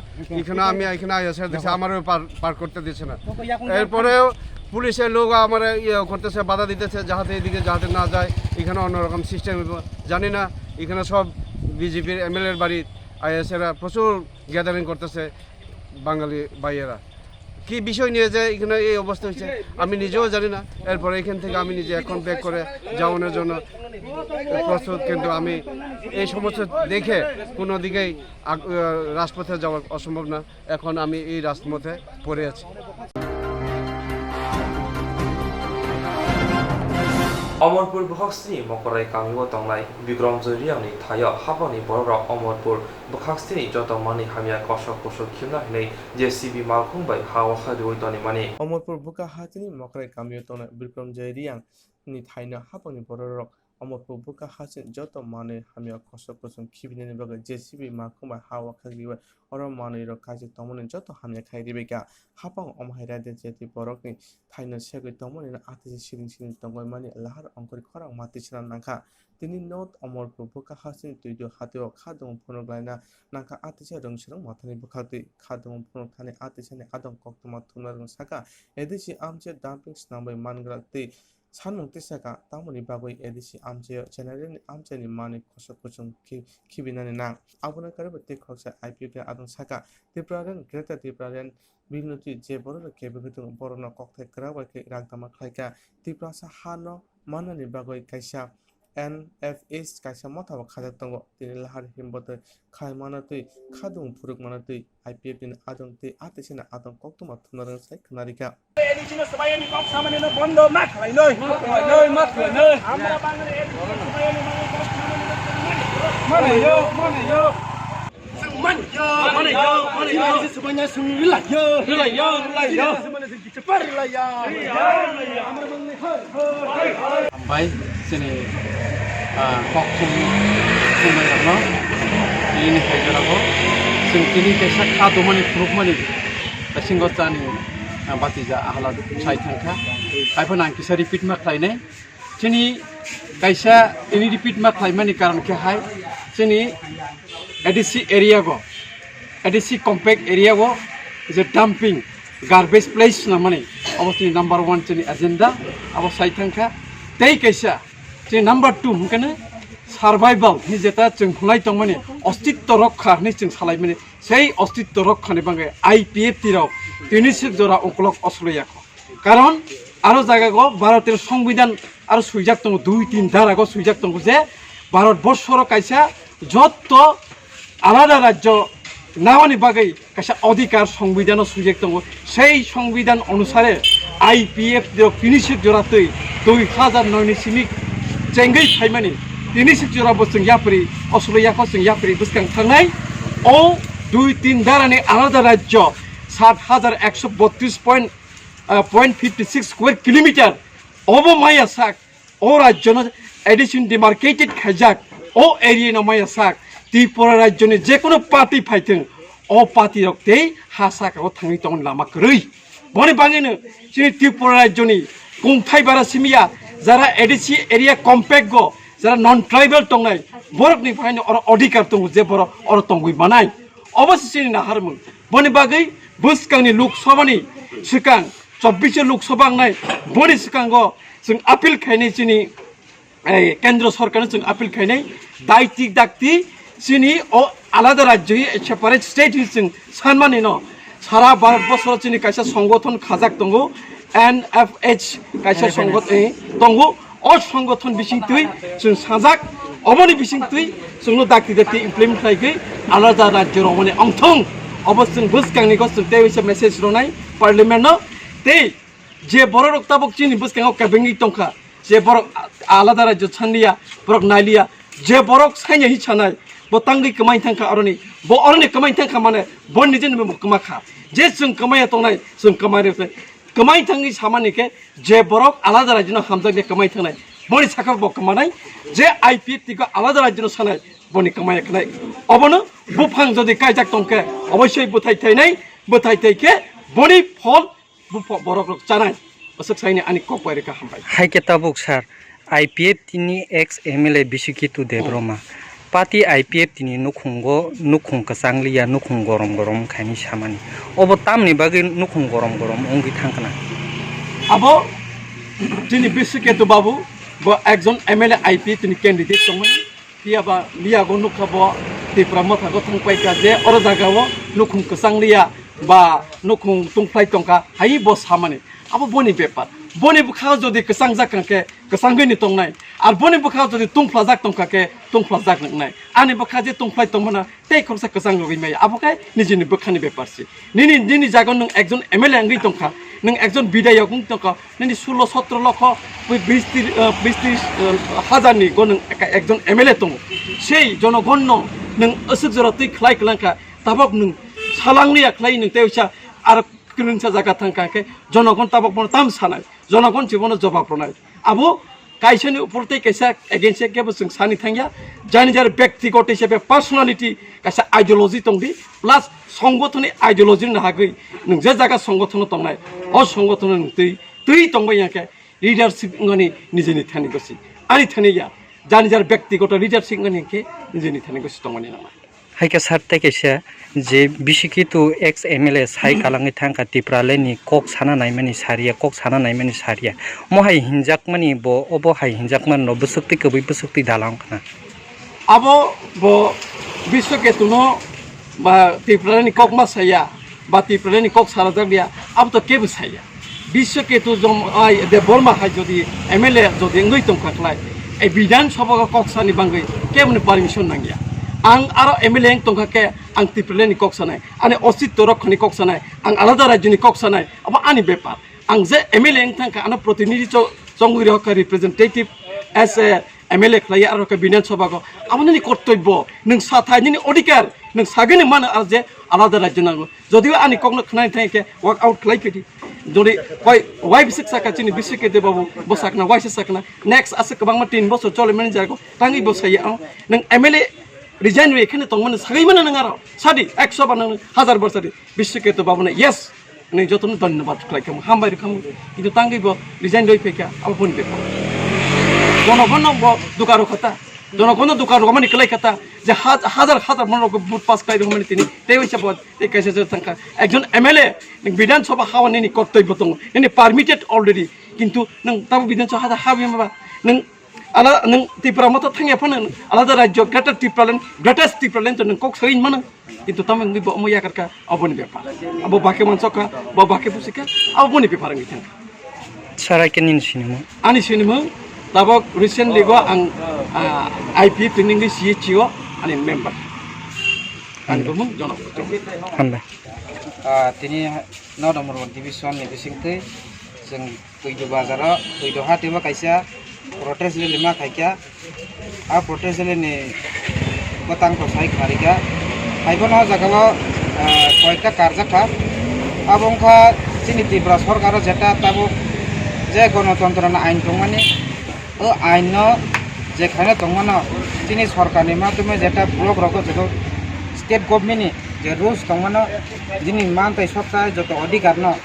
এখানে, আমি এখানে আইএসআর দেখছি, আমারও পার পার করতে দিচ্ছে না। এরপরেও পুলিশের লোক আমার ইয়ে করতেছে, বাধা দিতেছে, যাহাতে এদিকে যাহাতে না যায়, এখানে অন্যরকম সিস্টেম হইব। জানি না, এখানে সব বিজেপির এমএলএর বাড়ি আইএসআর প্রচুর গ্যাদারিং করতেছে বাঙালি ভাইয়েরা। কি বিষয় নিয়ে যে এখানে এই অবস্থা হয়েছে আমি নিজেও জানি না। এরপরে এখান থেকে আমি নিজে এখন ব্যাক করে যাওয়ানোর জন্য প্রস্তুত, কিন্তু আমি এই সমস্ত দেখে কোনো দিকেই আগ-, আহ, রাজপথে যাওয়া অসম্ভব না। এখন আমি এই রাজপথে পড়ে আছি। Omorpur bwkhak sini Mokorai kamio tongnai Bikram Joy Reangni thaio haphangni bororok Omorpur bwkhak sini joto manwi hamya kosok kusuk khimna hinwi J C B malkhung bai ha-o kha riwi tonwi mani. Omorpur bwkha hatini Mokorai kamio tongnai Bikram Joy Reang ni thaino haphangni bororok Omorpur bwkha hasteni joto manwi hamya kosok kuchung khibinani bagwi J C B makhung bai ha wakhak riwi oro manwi rok kaijak tongmani joto hamya khai ribaikha. Hapang omo hai raida jeti borokni thaino segwi tongmani atisi siring siring tongwi mani lahar ongkhorwi khorang ma tisana nangkha. Tini North Omorpur bwkha hasteni Twiduk hatio khadung phunuk laina nangkha atisa rwngswrwng mathani bwkhaktwi. Khadung phunuk thani atisani adong koktwma thumna rwng saka A D C amchair dumping swnamwi manglak twi sanmung tisaka, tamoni bagwi A D C amchaio general ni amchaini manwi kosok kuchung khi-, khibinani nang. Abono karwi tei khoroksa I P F ni adong saka, Tipraland, Greater Tipraland, Bill no twi je borok rok kebengwi tongo, borok no kokthai kwrak bai khe rang tama khlai kha. Tiprasa ha no mannani bagwi kaisa N F S kaisa motha bo khajak tongo. Tini lahar himbo twi khai mano twi khadung phuruk mano twi I P F ni adong tei a teisa ni adong koktwma thumna rwng sai khna rikha. A D C no swbai ni kok samani no bondo ma khlai noi. Ma khlai noi, ma khlai noi. Amra bangre A D C no swbai ni kok samani no. Manayo, manayo. Manayo, manayo, manayo. Swbaina swng rilayo. Rilayo, rilayo. Swbaina swng kichapa rilayo. Hambai, chini, ah, kok thum, thumnairokno, ini khaijorabo, chwng tini kaisa kha dumani, phurukmani, bisingo chani, ah, batija ahala sai thangkha. Haiphano ang kisa repeat ma khlainai. Chini kaisa ini repeat ma khlaimani karon khe hai, chini A D C area go, A D C compact area o je dumping garbage place swnamani, abo chini number one chini agenda, abo sai thangkha. Tei kaisa chini number two hwnkhe no survival ni jeta chwng hwnai tongmani, ostitto rokha hinwi chwng salaimani, sei ostitto rokhani bagwi I P F T rok tini swk jora ukolog osoloyakho. Karon aro jaga go Bharotir Songbidan aro swijak tongo, dui tin dara go swijak tongo je Bharat borsoro kaisa jotto alada rajyo naoni bagwi kaisa odhikar Songbidan o swijak tongo. Sei Songbidan onusare I P F T rok tini swk jora twi dui hazar noi ni simi chengwi phaimani, tini swk jora bo chwng yapri osolo yakho chwng yapri bwskang thangnai. O dui tin darani alada rajyo sat hazar ekso botris point ah, point fifty six square kilometer obo maya sak, o rajyono addition demarcated khaijak, o area no maya sak, Tripura rajyoni jekono party phaithwng, o party rok tei ha saka o thangwi tongni lama kwrwi. Boni bagwino chini Tripura rajyoni kungthai bara simiya, jara A D C area compact go, jara non tribal tongnai, borokni phaino oro odhikar tongo je borok oro tongwi manai. Obo se chini naharmung. Boni bagwi bwskangni Lok Sabhani swkang, chobbish Lok Sabha wngnai, boni swkango chwng appeal khainai chini, eh, Kendro Sorkarno chwng appeal khainai, daiti dakti chini o alada rajyo hi separate state hi chwng sanmani no sara Bharat borsoro chini kaisa songgothon khajak tongo, N F H kaisa songgothon, eh, tongo. O songgothon bisingtwi chwng sajak, oboni bisingtwi chwngno dakti dakti implement khlaigwi alada rajyo rogmani ongthong. Obo chwng bwskangni go chwng tei waisa message rwnai parliament no. Tei je borok rok tabuk chini bwskango kebengwi tongkha, je borok a-, alada rajyo sanliya, borok nailiya, je borok saini hi sanai, bo tangwi kwmai thangkha oroni, bo oroni kwmai thangkha mane bo nijeni bo kwmakha. Je chwng kwmaiya tongnai, chwng kwmai rwkhe. Kwmai thangwi samani khe je borok alada rajyono hamjakya kwmai thangnai, boni sakha bo kwmanai, je I P F T go alada rajyono sanai, boni kwmai khnai. Obono buphang jodi kaijak tongkhe, oboisoi bwthai thainai, bwthai thai khe boni phol bupho-, borok rok chanai. Aswk saini ani kok bai rwkha, hambai. Hai khe tabuk sir, I P F T ni ex M L A Bisuketu Debbarma. Party I P F T ni nukhungo, nukhung kwchang liya, nukhung gorom gorom khaini samani. Obo tamni bagwi nukhung gorom gorom wngwi thangkha na? Abo chini Bisuketu babu, bo ekjon M L A I P F T ni candidate tongmani. Phiya ba liya go nukha bo Tipra Motha go thangpaikha je oro jaga o nukhung kwchang liya ba nukhung tungphlai tongkha, hai bo samani. Abo boni bepar. Boni bwkha jodi kwchang jak khe kwchangwi ni tongnai. Ar boni bwkha jodi tungphlajak tongkha khe tungphlajak wngnai. Ani bwkha je tungphlai tongmana tei khoroksa kwchang rwgwi maya. Abo khe nijini bwkhani bepar se. Nini, nini jaga nwng ekjon M L A wngwi tongkha, nwng ekjon bidayok wng tongkha, nini sulo sotro lokho, bis tris, eh, bis tris, eh, hazar ni go nwng eka-, ekjon M L A tongo. Sei jonogon no nwng aswk jora twi khlai kwlangkha, tabok nwng salang liya khlai nwng tei uisa aro kwrwngsa jaga thangkha khe jonogon tabok bono tam sanai, jonogon se bono jobab rwnai. Abo Kaisani upor tei kaisa against kebo chwng sani thangya. Jani jar byaktigoto hisabe personality kaisa ideology tongdi, plus songothoni ideology ni hagwi nwng je jaga songothono tongnai, o songothono nwng twi, twi tongbai ya khe leadership wngmani nijeni thani gosi. Ani thani ya, jani jar byaktigoto leadership wngmani hwnkhe nijeni thani gosi tongmani nangma. Hai khe sir, tei kaisa je B C K two ex M L A sai kalangwi thangkha, Tipraland ni kok sana naimani sariya, kok sana naimani sariya. Omo hai hinjakmani bo, obo hai hinjakmani no bwswk twi kwbwi bwswk twi dalang khna. Abo bo Biswaketu no ba Tipraland ni kok ma saya, ba Tipraland ni kok sarajak ya, abo to kebo saya. Biswaketu jom ai Debbarma hai jodi M L A jodi wngwi tongkha khlai, e Bidhan Sabha o kok sani bangwi keboni permission nangya. Ang aro M L A wng tongkha khe ang Tipraland ni kok sanai, ani ositto rok khani kok sanai, ang alada rajyo ni kok sanai, abo ani bepar. Ang je M L A wng thangkha, ano protinidhi cho-, chongwi rokha, representative as a M L A khlaiya aro khe Bidhan Sabha o, abo nini kortobbo, nwng sathai nini odhikar, nwng sagini mano aro je alada rajyo nango. Jodiyo ani kokno khnani thangkhe work out khlai phidi. Jodi koi wai bisik saka chini bisik ke de babu bo sakna wai se sakna. Next ase kwbangma tin bosor chole mani jago tangwi bo saya ang. Nwng M L A resign wi khane tongmani sagai mana nang aro. Sadi ekso ba nang hajar bar sadi. Bisik ke de babu na yes. Nwng jotono dhonyobad khlai khamu hambai rw khamu. Kintu tangwi bo resign rwi phaikha abo boni bepar. Jonogono bo dukaro khata. Jonogono dukaro mani khlai khata. Je haj-, hajar hajar manorok vote pass khlai rw mani tini. Tei waisa bo tei kaisa je thangkha. Ekjon M L A, nwng Bidhan Sabha hawa nini kortobbo tongo, nini permitted already, kintu nwng tamo Bidhan Sabha ha, ha, ha, nwng ala-, nwng Tipra Motha thangya phano nwng alada rajyo, Greater Tipraland, Greatest Tipraland to nwng kok sawi mano, kintu tamo wngwi bo omo yakarkha, aboni bepar. Abo bakhe mansokha, bo bakhe busikha, aboni bepar wngwi thangkha. Sarai khe nini sinimung? Ani sinimung tabok recently go ang, ah, I P F training di C H C o ani member. Ani bumung Jono. Hambai. Ah, tini North Murwong division ni bisingtwi chwng Tuidu bazaro, Tuidu hati o kaisa protest rally ma khaikha. A protest rally ni bwtang to sai kharika. Haibono o jaga o, ah, koyekta karjak kha. Abo wngkha chini Tripura sorkar o jeta tabuk je gonotontro ni ain tongmani, o ain no je khaina tongmano chini sorkar ni madhyome jeta block rogo joto state government ni je rules tongmano, jini man tei sokta joto odhikar no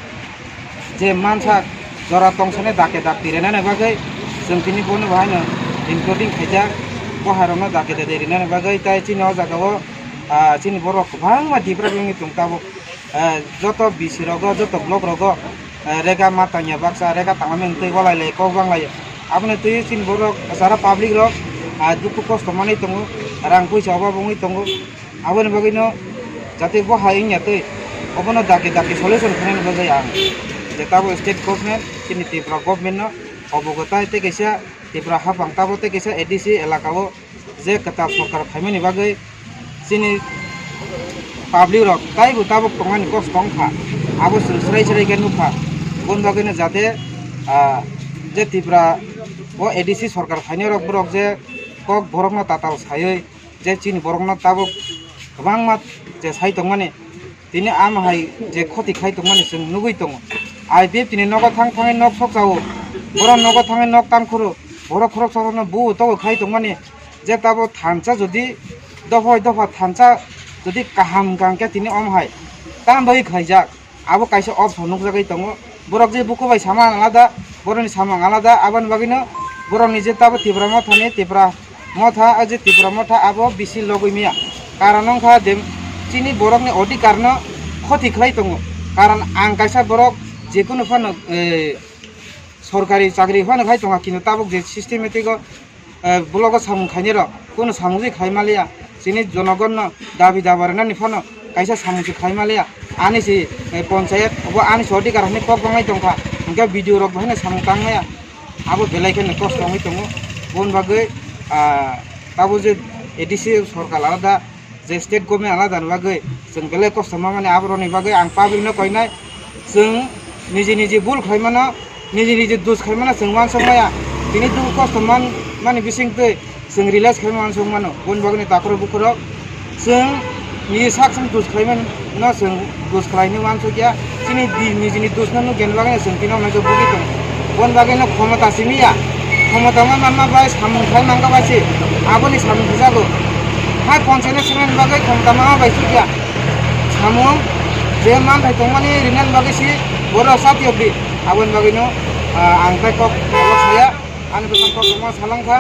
je mansa jora tongsani dake dak twi rwnani bagwi chwng tini bono bo haino including khaijak, bo hairokno dake dake rinani bagwi. Tai chini o jaga o, ah, chini borok kwbangma depressed wngwi tong tabuk, ah, joto B C rogo, joto block rogo, ah, rega ma tangya baksa, rega tangmani twi walai lai kok bang lai. Aboni twi chini borok jara public rok, ah, dukhu kosto manwi tongo, rang puisa obab wngwi tongo. Aboni bagwino jate bo hai wngya tei obono dakti dakti solution khainani bagwi ang je tabuk state government chini Tripura government no obogo tai tei kaisa Tripura haphang tabuk tei kaisa A D C elaka o je kwtal sorkar phaimani bagwi chini public rok taibo tabuk tongmani kosto wngkha, abo chwng swrai swrai khe nukha. Aboni bagwino jate, ah, je Tripura o A D C sorkar phainai rok borok je kok borokno tatal saiwi je chini borokno tabuk kwbangma je sai tongmani, tini ama hai je khoti khai tongmani chwng nugwi tongo. I P F tini nogo thang thangwi nok sok chao, borok nogo thangwi nok tang khoro, borok khoroksa rokno bu togo khai tongmani, je tabuk thansa jodi dophai dopha thansa jodi kaham hwnkha hwnkhe tini omo hai tam bagwi khlaijak. Abo kaisa option nukjagwi tongo. Borok je buku bai samung alada, borokni samung alada, aboni bagwino borokni je tabuk Tipra Mothani, Tipra Motha, o je Tipra Motha abo bisi logwi maya. Karon wngkha de chini borokni odhikarno khoti khlai tongo. Karon ang kaisa borok jekunu phano, eh, sorkari chakri phano khai tonga, kintu tabuk je systematic o eh, blogo samung khainai rok kunu samung je khai maliya, chini jonogonno dabi daba rwnani phano kaisa samung se khai maliya, ani se, eh, ponchayat obo ani se odhikar hinwi kok banglai tongkha, hwnkhe B D O rok bo haino samung tang maya, abo belai kheno kosto wngwi tongo. Boni bagwi, ah, tabuk je A D C sorkar alada, je state government alada ni bagwi chwng belai kosto ma mani, aborokni bagwi ang public no koinai, chwng niji niji bul khlai mano, niji niji dus khlai mano chwng uansuk maya. Tini dukhu kosto man mani bising twi chwng realize khlai uansuk mano. Boni bagwi ni takhurok bukhurok chwng niji sak chwng dus khlai mano, chwng dus khlai hinwi uansuk ya. Chini di niji ni dus no nukya ni bagwi no chwng tini o maijo bugwi tongo. Boni bagwi no khomota simi ya. Khomota manma bai samung khai mangka bai se aboni samung khujago. Hai ponchayat ni sengmani bagwi khomota manma bai sukya samung je manthai tongmani rinani bagwi se borok satiyokdi. Aboni bagwino, ah, ang tai kok saya. Ani bwskango kok tongma salangkha,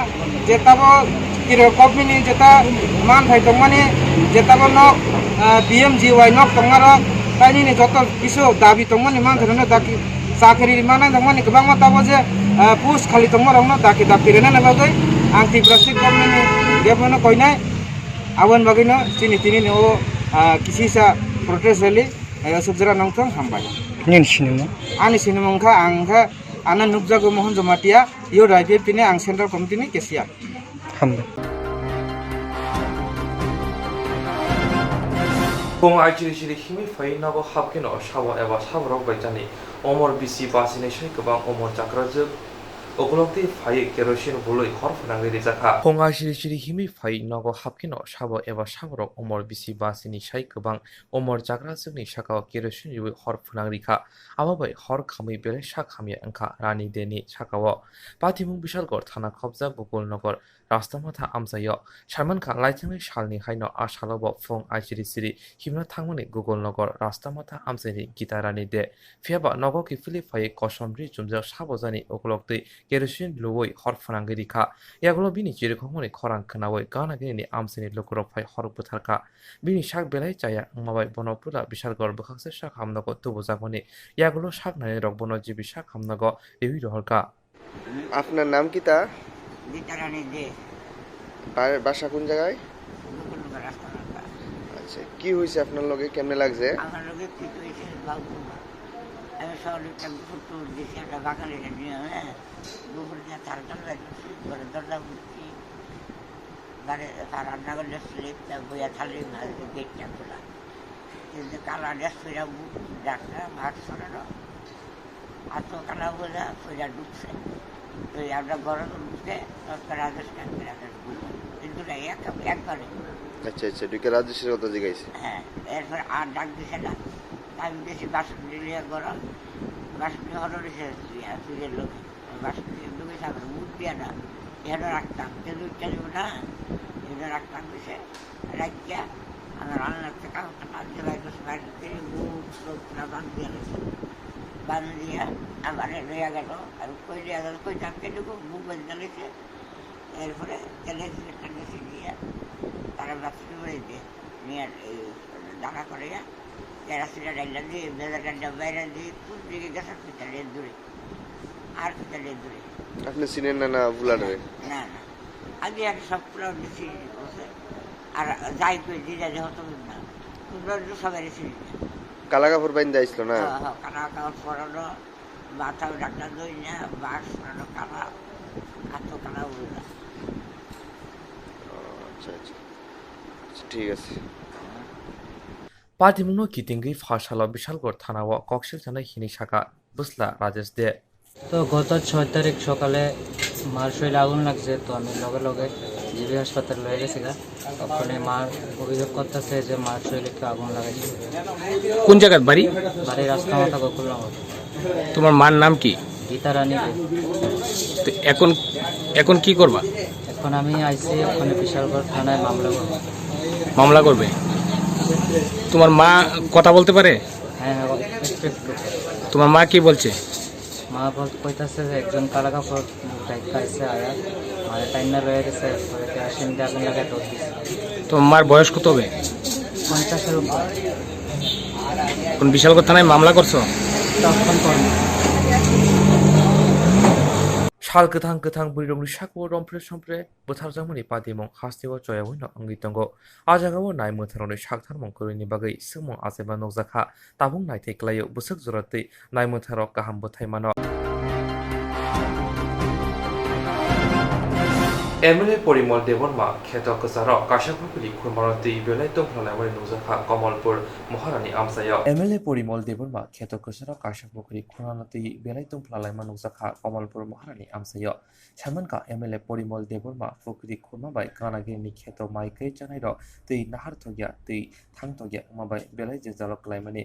je tabo Tripura government ni jeta manthai tongmani, je tabo nok, ah, P M G Y nok tongmarok, tai nini joto kisu dabi tongmani manthairokno daki, chakri manai tongmani kwbangma tabo je, ah, post khali tongmarokno daki daki rwnani bagwi ang Tripura state government ni government no koinai, aboni bagwino chini tini ni o, ah, kisisa protest rally, ah, sukjara nongthong hambai. Nini sinimung? Ani sinimung kha ang kha ano nukjago Mohon Jamatia. Yo, I P F T ni ang Central Committee ni cashier. Hambai. Phung ai chiri chiri himwi phai nogo hapkheno sabo eba saborok bai chani omor bisi bachini sai kwbang omor chakrajwk ukulokti phaiwi kerosene bului hor phwnangwi rijakha. Phung ai chiri chiri himwi phai nogo hapkheno sabo eba saborok omor bisi bachini sai kwbang omor chakrajwkni sakao kerosene riwi hor phwnang rikha. Abo bai hor khamwi belai sak hamya wngkha Rani Deni sakao. Patimung Bishalgarh thana khopjak Gokulnagar Rastamatha amchaio. Saimankha, laithangnai salni haino a salobo phung ai chiri chiri himna thangmani Gokulnagar Rastamatha amchaini Gita Rani De. Phiyaba nogo kiphilwi phaiwi kosom ri chumjak sabo jani ukulok twi kerosene luwi hor phwnangwi rikha. Yagulo bini chirikhokmani khorang khnawi gana ginini amchaini lukurok phai hor bwtharkha. Bini sak belai chaya wngma bai bono puila Bishalgarh bwkhakse sak hamnogo tubujakmani yagulo sak nainai rok bono G B sak hamnogo riwi rohorkha. আপনার নাম কিতা? গীতারানী দে। বা-, বাসা কোন জায়গায়? গোকুলনগর রাস্তা নাকা। আচ্ছা, কি হয়েছে আপনার লগে? কেমনে লাগছে? আমার লগে কি হয়েছে বাবু? আমি সকালে একটা গুপুর টুপুর দিছি, একটা বাঙালি নিয়ে, হ্যাঁ? গুপুর দিয়ে তার দরজা করছি, ঘরের দরজা খুলছি। বারে তার রান্নাঘরে স্লিপটা বইয়া থালি ভাজতে গেটটা খোলা। কিন্তু কালা ড্রেস পরে মুখ ডাকটা ভাত শোনানো। আর তো কালা বোঝা পরে ঢুকছে। তো আমরা ঘরে ঢুকছে, তৎকাল আদেশ কাটতে আদেশ বুঝে। কিন্তু না, এক-, একবারে। আচ্ছা, আচ্ছা, ঢুকে রাজেশের কথা জিজ্ঞাসা। হ্যাঁ, এরপর আর ডাক দিছে না। আমি গেছি বাসন নিয়ে ঘরে, বাসন নিয়ে হলো রেখে আসছি, আর তুই এর লোক। বাসন নিয়ে ঢুকে যাবে, মুখ দিয়ে না। এখানে রাখতাম, তেল উঠতে দেবো না, এখানে রাখতাম গেছে। রাখিয়া আমার রান্নার থেকে আমার কাজ জোগাড় করছে, বাইরে থেকে মুখ চোখ না বাদ দিয়ে গেছে। বাদ দিয়ে আমার লইয়া গেল, আমি কই লইয়া গেল, কই চাপকে ঢুকো, মুখ বন্ধ গেছে। এরপরে তেলের একটা গেছে দিয়ে তারা বাথরুমে দিয়ে নিয়ে এই দাঁড়া করে কেরাসিনা ডাইলা দিয়ে, বেলা ডাইলা বাইরে দিয়ে, কোন দিকে গেছে পিতালের দূরে। আর পিতালের দূরে। আপনি চিনেন না, না, ভুলারে? না, না। আমি আর সব পুরো চিনি বলছে। আর যাই কই, যে যাই হতো না। তোমরা তো সবাই চিনি না। কালা কাপড় বাইন্দা আইছিল না? হ্যাঁ, হ্যাঁ, কালা কাপড় পরানো, মাথাও ঢাকা দই না, বাস পরানো কালা, হাতও কালা উল্লা। ও, আচ্ছা, আচ্ছা। আচ্ছা, ঠিক আছে। Patimungno kitingwi pha salo Bishalgarh thanao koksil chanai hini saka bwsla Rajesh De. তো গত ছয় তারিখ সকালে মার শরীরে আগুন লাগছে, তো আমি লগে লগে জিবি হাসপাতাল লয়ে গেছি গা। ওখানে মার অভিযোগ করতেছে যে মার শরীরে কেউ আগুন লাগাইছে। কোন জায়গার বাড়ি? বাড়ি রাস্তা মাথা গোকুলনগর। তোমার মার নাম কি? গীতা রানী দে। তো এখন, এখন কি করবা? এখন আমি আইছি ওখানে বিশালগড় থানায় মামলা করবো। মামলা করবে? তোমার মা কথা বলতে পারে? হ্যাঁ, হ্যাঁ, একটু একটু। তোমার মা কি বলছে? মা বল-, কইতাছে যে একজন কালা কাপড় ডাইক্কা আইছে, আয়া মারে টাইনা লয়ে গেছে, পরে কেরাসিন দিয়ে আগুন লাগায় দৌড় দিছে। তোমার মার বয়স কত হবে? পঞ্চাশের উপর। কোন বিশালগড় থানায় মামলা করছো? তখন করবো। Sal kwthang kwthang bwrwirokni sakao rompre sompre bwtharjakmani patimung hasteo choyawino wngwi tongo. A jagao nai mwtharokni saktharmung kwrwini bagwi swngmung achaima nukjakha. Tabuk naithai kwlaio, bwswk jora twi nai mwtharok kaham bwthai mano. M L A Porimol Debbarma kheto kwcharo kaisa pukhuri khurmano twi belai tongphla laimani nukjakha Kamalpur Maharani amchaio. M L A Porimol Debbarma kheto kwcharo kaisa pukhuri khurmano twi belai tongphla laima nukjakha Kamalpur Maharani amchaio. Saimankha M L A Porimol Debbarma pukhuri khurma bai gana ginini kheto mai kwrwi chanairok twi naharthokya twi thangtokya wngma bai belai jwngjalo kwlaimani.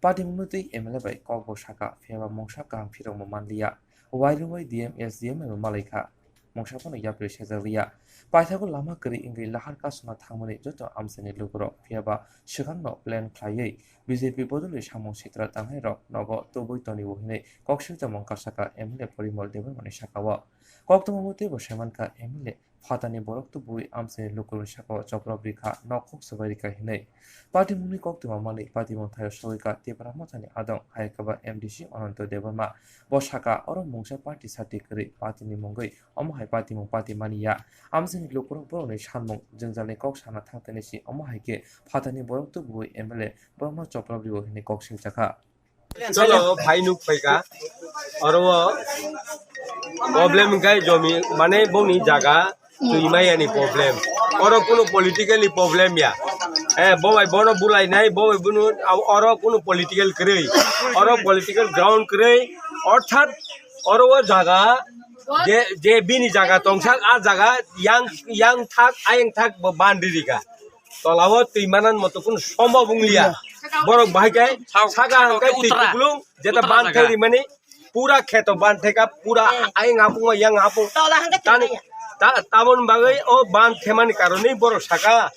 Patimungno twi M L A bai kokbo sakha, phiyaba mungsa kaham phirokbo manliya. Wairwi D M, S D M bai bo malaikha. mungsa phano yapri sajak liya. Paithago lama kwrwi wngwi lahar kasuna thangmani joto amchaini lukurok, phiyaba swkangno plan khlaiwi B J P bodolni samung sitra tangnairok nogo tubui tonwi hwnwi kok swijak mung kasaka M L A Porimol Debbarmani saka-o. Koktwma motwi bo sai mankha M L A phatani borok tubui amchaini lukurokni saka-o chopra bwrwi kha, nok kok swbai rwkha hwnwi. Party mungni koktwma manwi party mung thaio sogwi kha Tipra Mothani adong hai khe ba M D C Ananto Debbarma. Bo saka, oro mungsa party sati kwrwi party ni mungwi omo hai party mung party mani ya. Amchaini lukurok borokni sanmung jwngjalni kok sana thangtani si omo hai khe phatani borok tubui M L A borokno chopra bwrwi hwnwi kok swijak kha. Chalo, phai nuk phaika. Oro o problem hwnkhe jomi, mane bongni jaga twi maya ni problem. Oro kunu political ni problem ya. Eh, bo bai bono bulai nai, bo bai bunu, oro kunu political kwrwi. Oro political ground kwrwi. Orthat oro o jaga je, je bini jaga tongsak, a jaga yang, yang thak, ayang thak bo bandri rika. Tolao twi manan moto kunu sombo wng liya. Borok bahai khe saka hwnkhe twi kuplung, jeta ban thai rimani pura kheto ban theka, pura ayang apung, yang apung. Tani, ta-, tamon bagwi o ban themani karonwi borok saka,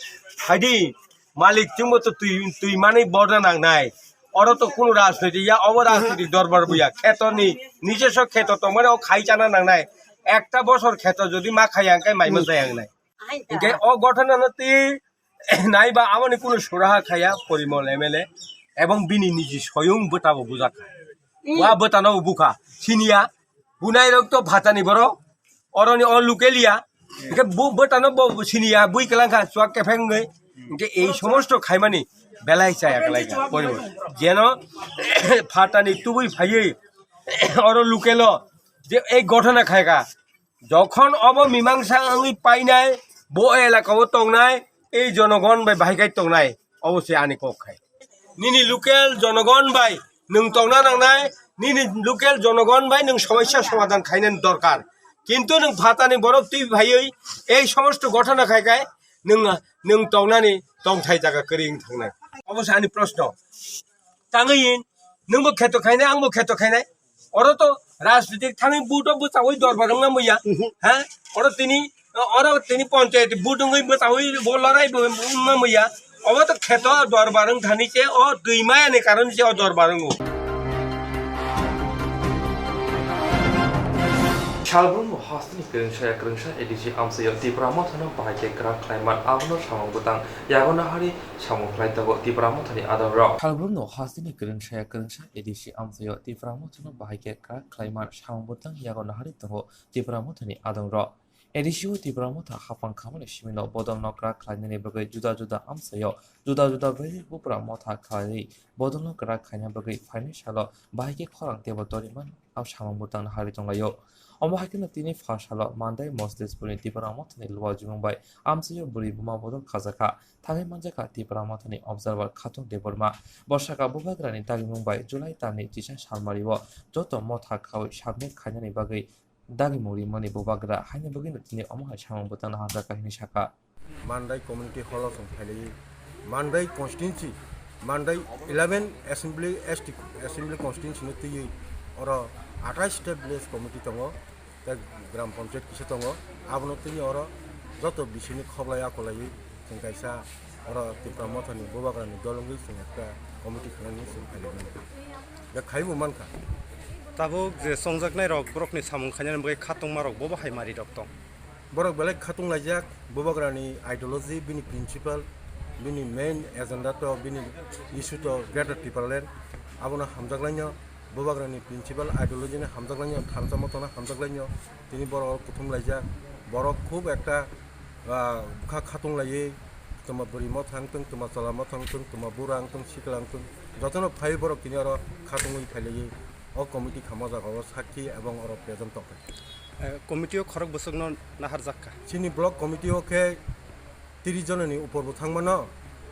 "Haidi, malik, chwngbo to twi, twi manwi borna nangnai." Oro to kunu rajniti ya, obo rajniti dorbar buya. Kheto ni, nijeso kheto tongmani o khai chana nangnai. Ekta bosor kheto jodi ma khaya hwnkhe maima jaya wngnai. Hwnkhe o ghotona no twi naiba aboni kunu suraha khaya Porimol M L A ebong bini niji soyung bwtabo bujak kha. Wa bwtano bukha siniya, bunai rok to phatani borok, oroni o local ya. Hwnkhe bu-, bwtano bo siniya, bui kwlangkha chuak kepheng wngwi. Hwnkhe ei somosto khaimani belai chaya kwlaikha Porimol. Jeno phatani tubui phaiwi oro local o je ei ghotona khaikha, jokhon obo mimangsa wngwi painai, bo elaka o tongnai, ei jonogon bai bahai khai tongnai, obo se ani kok khai. Nini local jonogon bai nwng tongna nangnai, nini local jonogon bai nwng somosya somadhan khainani dorkar. Kintu nwng phatani borok twi phaiwi ei somosto ghotona khai khai nwng, nwng tongnani tongthai jaga kwrwi wng thangnai. Obo se ani proshno. Tangwi nwngbo kheto khainai, angbo kheto khainai. Oro to rajnitik thangwi vote o bwchawi dorbar wngna muya. Mhm. Ha? Oro tini, oro tini panchayat vote wngwi bwchawi bo lorai bo wngna muya. Obo to kheto dorbar wng thani se o twi maya ni karon se o dorbar wngo. Salbrum no hasteni kwrwngsa ya kwrwngsa A D C amchaio Tipra Mothano bahai khe kwrak khlaiman abono samung bwtang yago nahari samung khlai tongo Tipra Mothani adongrok. Salbrum no hasteni kwrwngsa ya kwrwngsa A D C amchaio Tipra Mothano bahai khe kwrak khlaiman samung bwtang yago nahari tongo Tipra Mothani adongrok. A D C o Tipra Motha hapang khamani simino bodolno kwrak khlainani bagwi juda juda amchaio juda juda bwrwi bupra motha khlaiwi bodolno kwrak khaina bagwi phainai salo bahai khe khorang teibo toriman abo samung bwtang nahari tonglaio. Omo hai kheno tini pha salo Mandai Moslesh Purni Tipra Mothani Luwa Jumung bai amchaio bwrwi buma bodol khajakha. Thangwi manjakha Tipra Mothani Observer Khatung Debbarma. Bo saka Bubagrani dagimung bai July talni chisa salmario joto motha khawi submit khainani bagwi dagimung rimani Bubagra haini bagwino tini omo hai samung bwtang naharjakha hwnwi sakha. Mandai Community Hall o chwng phailaiwi Mandai constituency, Mandai eleven Assembly, S T Assembly Constituency no twiwi oro athais ta village committee tongo, tei Gram Panchayat kisa tongo. Abono twiwi oro joto bisini khoblai akolaiwi chwng kaisa oro Tipra Mothani Bubagrani dol wngwi chwng ekta committee khlainani chwng phailai mano. Da khaibo mankha. Tabuk je chongjaknai rok borokni samung khainani bagwi khatungma rok bobo hai mari rok tong. Borok belai khatung laijak, Bubagrani ideology, bini principle, bini main agenda to, bini issue to Greater Tipraland. Abono hamjaklainw, Bubagrani principle, ideology no hamjaklainw, thansa motono hamjaklainw. Tini borok kuthum laijak, borok khub ekta, ah, bwkha khatung laiwi, tongma bwrwi motha wngtong, tongma chwla motha wngtong, tongma bura wngtong, sikla wngtong, jotono phaiwi borok tini oro khatungwi phailaiwi o committee khamajak o sakhi ebong oro present tongkha. Eh, committee o khorok bwswkno naharjak kha. Chini block committee o khe tiris jonani upor bo thangmano,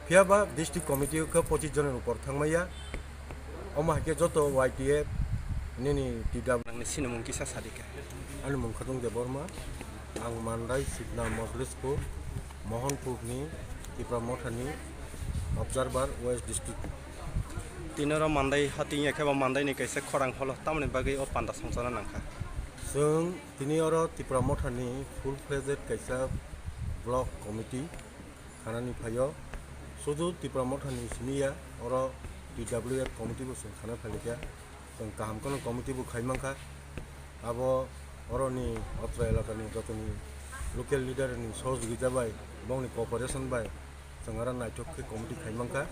phiya ba district committee o khe pochis jonani upor thangmaya. Omo hai khe joto Y T F nini T W. Nangni sinimung kisa sadi khe. Ani mung Khatung Debbarma, ang Mandai Sibna Mojlispur, Mohanpurni Tipra Mothani Observer West District. Tini oro Mandai hating ya khe bo Mandai ni kaisa khorang holo, tamoni bagwi o panda songchana nangkha. Chwng tini oro Tipra Mothani full fledged kaisa block committee khanani phaio. Sudu Tipra Mothani simi ya, oro T W F committee bo chwng khana phaikha. Chwng kaham kheno committee bo khai mankha. Abo oroni Otra elakani jotoni local leader ni sohojogita bai bongni cooperation bai chwng aro naithok khe committee khai mankha.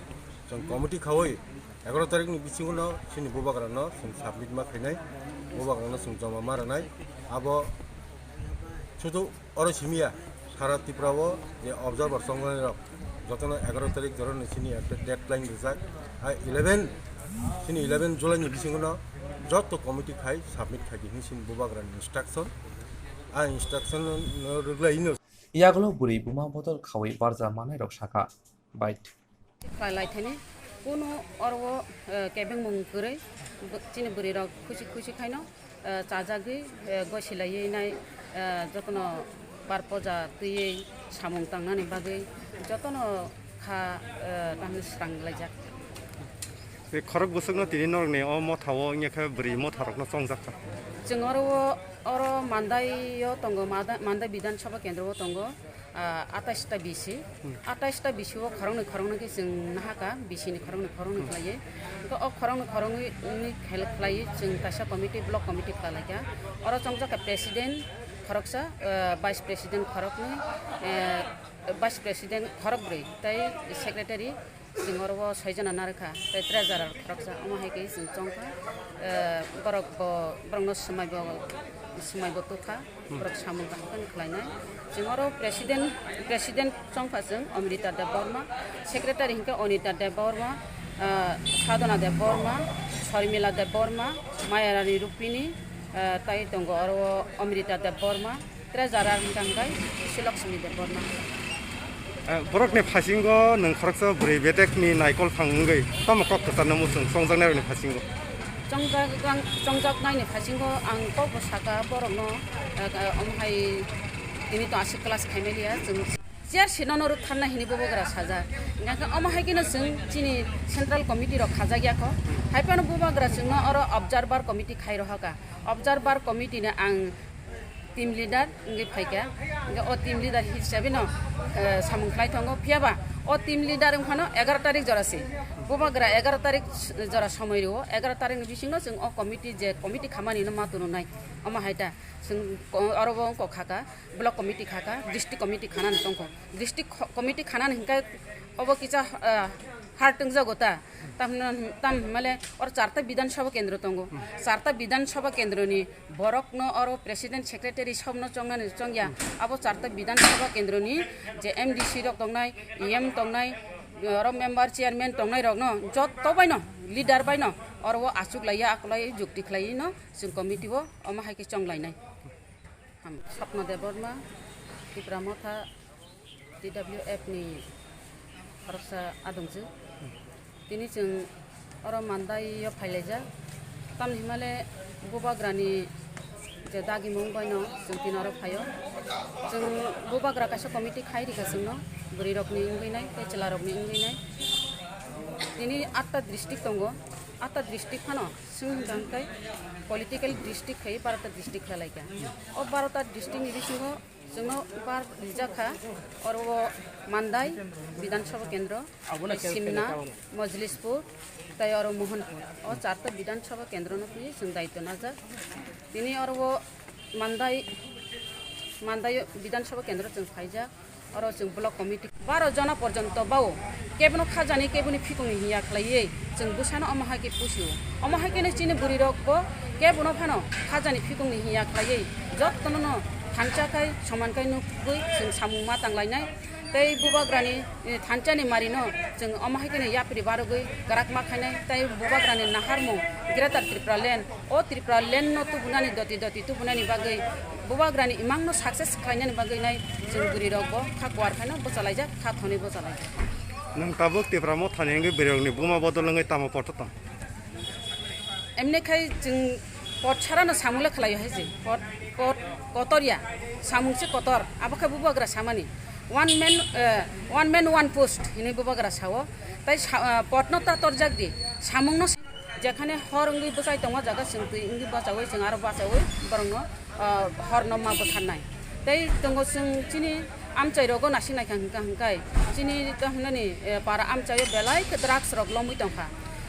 Chwng committee khaui egaroh tarikh ni bisingo no chini bubagra no chwng submit ma khainai, bubagra no chwng joma ma rwnai. Abo sudu oro simi ya, sara Tripura o je observer chongmani rok jotono egaroh tarikh jora ni chini ekta deadline rijak. Hai eleven, chini eleven July ni bisingo no joto committee khai submit khai di hinwi chini bubagra ni instruction. A instruction no rwgwlai no. Yagulo bwrwi buma bodol khaui barja manai rok sakha. Bait. Khlai lai thani, kunu oro, eh, kebengmung kwrwi, bo-, chini bwrwi rok khusi khusi khaino, eh, chajagwi, eh, gosi laiwi nai, eh, jotono bar poja twiwi samung tangnani bagwi jotono kha, eh, tamni swrang laijak. Tei khorok bwswkno tini norokni o motha o wngya khe bwrwi motha rokno chongjak kha. Chwng oro o, oro Mandai o tongo, Mada-, Mandai Bidhan Sabha Kendro o tongo. Ah, atais ta bisi. Hmm. Atais ta bisi o khoroknwi khoroknwi khe chwng nahaka, bisi ni khoroknwi khoroknwi Hmm. khlaiwi. To o khoroknwi khoroknwi wngwi khel-, khlaiwi chwng kaisa committee, block committee khlai laikha. Oro chongjak kha president khoroksa, ah, vice president khoroknwi, eh, vice president khorokbrwi, tei secretary. Chwng oro o soi jona narwkha, tei treasurer khoroksa, omo hai khe chwng chongkha. Eh, borok bo, borokno swmai bo, swmai bo tukha, Hmm. borok samung kaham khe khlainai. Chwng oro president, president chongkha chwng Amrita Debbarma, secretary hinkhe Anita Debbarma, eh, Sadhana Debbarma, Sharmila Debbarma, Mayarani Rupini, eh, tai tongo oro o Amrita Debbarma. Treasurer hwnkha hwnkhe Sri Lakshmi Debbarma. Eh, borokni phasingo nwng khoroksa bwrwi bedekni naikol phang wngwi tamo kok kwcharno muchung chongjaknairokni phasingo? Chongjak-, chongjaknaini phasingo ang kokbo sakha borokno, eh, omo hai tini to aswk class khaimaliya chwng chair sinono rwktharna hini bubagra sajak. Hwnkhe omo hai kheno chwng chini central committee rok khajak yakho. Haiphano bubagra chwngno oro observer committee khai rohakha. Observer committee ni ang team leader wngwi phaikha. Hwnkhe o team leader hisabe no, eh, samung khlai tongo. Phiya ba o team leader wngphano egaroh tarik jora se. Bubagra egaroh tarik jora somoi rwo. Egaroh tarik ni bisingno chwng o committee je committee khamani no ma tununai. Omo hai ta chwng ko-, oro bo wngkok khaka, block committee khaka, district committee khanani tongkho. District kho-, committee khanani hinkhe obo kisa, eh, hard wngjago ta. Tamno, tam hwnmale oro charta Bidhan Sabha kendro tongo. Charta Bidhan Sabha kendroni borokno oro president, secretary sobno chongnani chongya. Abo charta Bidhan Sabha kendroni je M D C rok tongnai, E M tongnai, oro member, chairman tongnai rokno jotto baino, leader baino oro o achuk laiya, akolai jukti khlaiwi no chwng committee o omo hai khe chonglainai. Ham, Swapna Debbarma, Tipra Motha, T W F ni khoroksa adongsu. Tini chwng oro Mandai o phailaijak. Tamni hwnmale bubagrani je dagimung baino chwng tini oro phaio. Chwng bubagra kaisa committee khai rikha chwngno, bwrwirokni wngwi nai tei chwlarokni wngwi nai. Tini atta district tongo, atta district phano chwng hwnkha hwnkhe political district khai barota district khlai laikha. O barota district ni bisingo chwngno bar rijak kha, oro o Mandai Bidhan Sabha Kendro, Simna, Mojlispur, tei oro Mohanpur. O charta Bidhan Sabha Kendro no twi chwng daityo najak. Tini oro o Mandai, Mandai Bidhan Sabha Kendro chwng phaijak. Oro chwng block committee baro jona porjonto bao kebono khajani, keboni phikongni hinya khlaiwi chwng bwsano omo hai khe pusio. Omo hai kheno chini bwrwirok bo kebono phano khajani phikongni hinya khlaiwi jottono no thansa khai soman khai nukgwi chwng samung ma tanglainai. Tei bubagrani, eh, thansani marino chwng omo hai kheno yapri barogwi kwrak ma khainai. Tei bubagrani naharmung Greater Tripura Land, o Tripura Land no tubunani doti doti tubunani bagwi bubagrani imangno success khlainani bagwi nai chwng bwrwirok bo kha kuar khaino bwchalaijak, kha thonwi bwchalaijak. Nwng tabuk Tipra Mothani wngwi bwrwirokni buma bodol wngwi tamo pot tong? Emni khai chwng pot sarano samung le khlaio hai se. Pot, pot kotor ya, samung se kotor. Abo khe bubagra samani. One man, eh, one man, one post hinwi bubagra sao. Tai sa-, eh, potno ta torjak di, samungno. Jekhane hor wngwi bwchai tongma jaga chwng twi wngwi bachaui chwng aro bachaui borokno ah, horno ma bwtharnai. Tei tongo chwng chini amchai rogo naising naikha hwnkha hwnkhe chini to hwnani, eh, para amchaio belai khe drugs rok lomwi tongkha.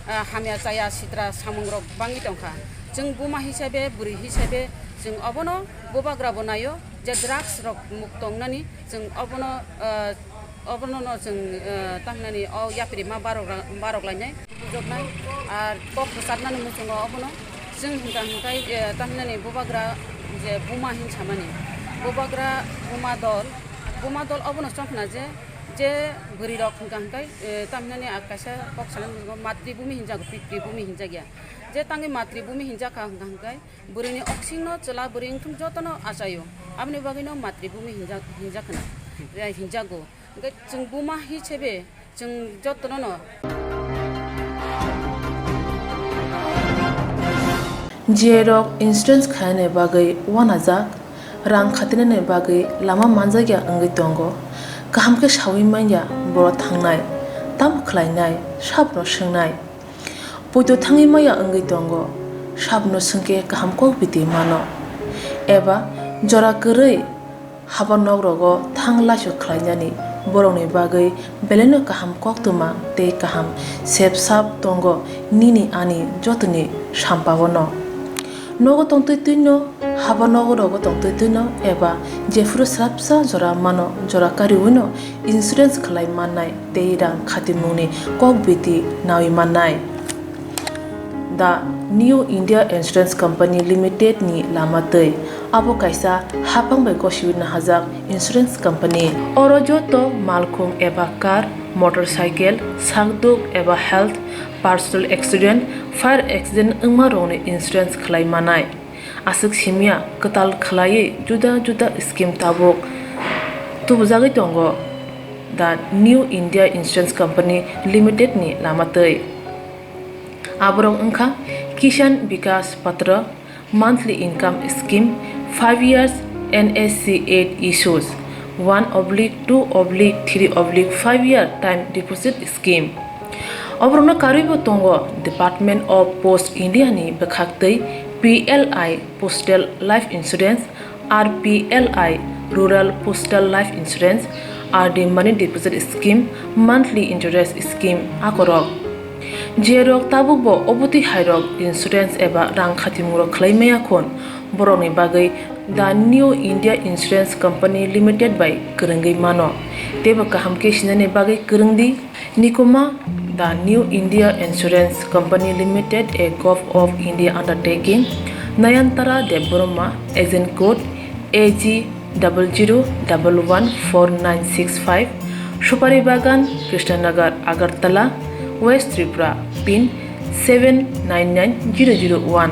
Ah, hamya chaya sitra samung rok bangwi tongkha. Chwng buma hisabe, bwrwi hisabe chwng obono bubagra bo naio je drugs rok mukto wngnani chwng obono, ah, Obono no chwng, eh, tamhinani o yapri ma barok ra-, barok lainai, bujoknai, ar kok rwchapnani muchungo obono chwng hwnkha hwnkhe, eh, tamhinani bubagra je buma hin samani, bubagra buma dol, buma dol obono chongkhna je, je bwrwi rok hwnkha hwnkhe, eh, tamhinani a kaisa kok sanani muchungo matribhumi hinjago, pitribhumi hinjakya. Je tangwi matribhumi hinjakha hwnkha hwnkhe bwrwini oksingno chwla bwrwi wngthung jotono achaio, aboni bagwino matribhumi hinjak-, hinjak khna, eh, hinjago. Hwnkhe chwng buma hi sebe chwng jotono no. J rok insurance khainani bagwi uanajak, rang khatinani bagwi lama manjakya wngwi tongo. Kaham khe saui manya borok thangnai, tamo khlainai, sabono swngnai. Poito thangwi maya wngwi tongo, sabono swngkhe kaham kok biti mano. Eba jora kwrwi haba nok rogo thang laisok khlainani borokni bagwi belaino kaham koktwma tei kaham sep sap tongo nini ani jotoni sampao no. Nogo tongtwi twino, haba nogo rogo tongtwi twino eba jephuru swrapsa jora mano jora kariwino insurance khlai mannai tei rang khatimungni kok biti nawi mannai. The New India Insurance Company Limited ni lama twi. Abo kaisa haphang bai gosiwi nahajak insurance company. Oro joto malkhung eba car, motorcycle, sakduk eba health, personal accident, fire accident wngma rokni insurance khlai manai. Aswk simya kwtal khlaiwi juda juda scheme tabuk tubujagwi tongo the New India Insurance Company Limited ni lama twi. Aborok wngkha Kisan Vikas Patra, monthly income scheme, five years N S C eight issues, one oblique two oblique three oblique five year time deposit scheme. Oborokno karwibo tongo Department of Post India ni bwkhaktwi P L I Postal Life Insurance, R P L I Rural Postal Life Insurance, R D Money Deposit Scheme, Monthly Interest Scheme akorok. Jerok tabukbo obotwi hairok insurance eba rang khatimungrok khlai maya khun, borokni bagwi The New India Insurance Company Limited bai kwrwngwi mano, teibo kaham khe sinani bagwi kwrwng di. Nikuma, The New India Insurance Company Limited, a Govt of India undertaking, Nayantara Debbarma, agent code A G double zero double one four nine six five, Supari Bagan, Krishnanagar, Agartala, West Tripura, pin seven nine nine zero zero one,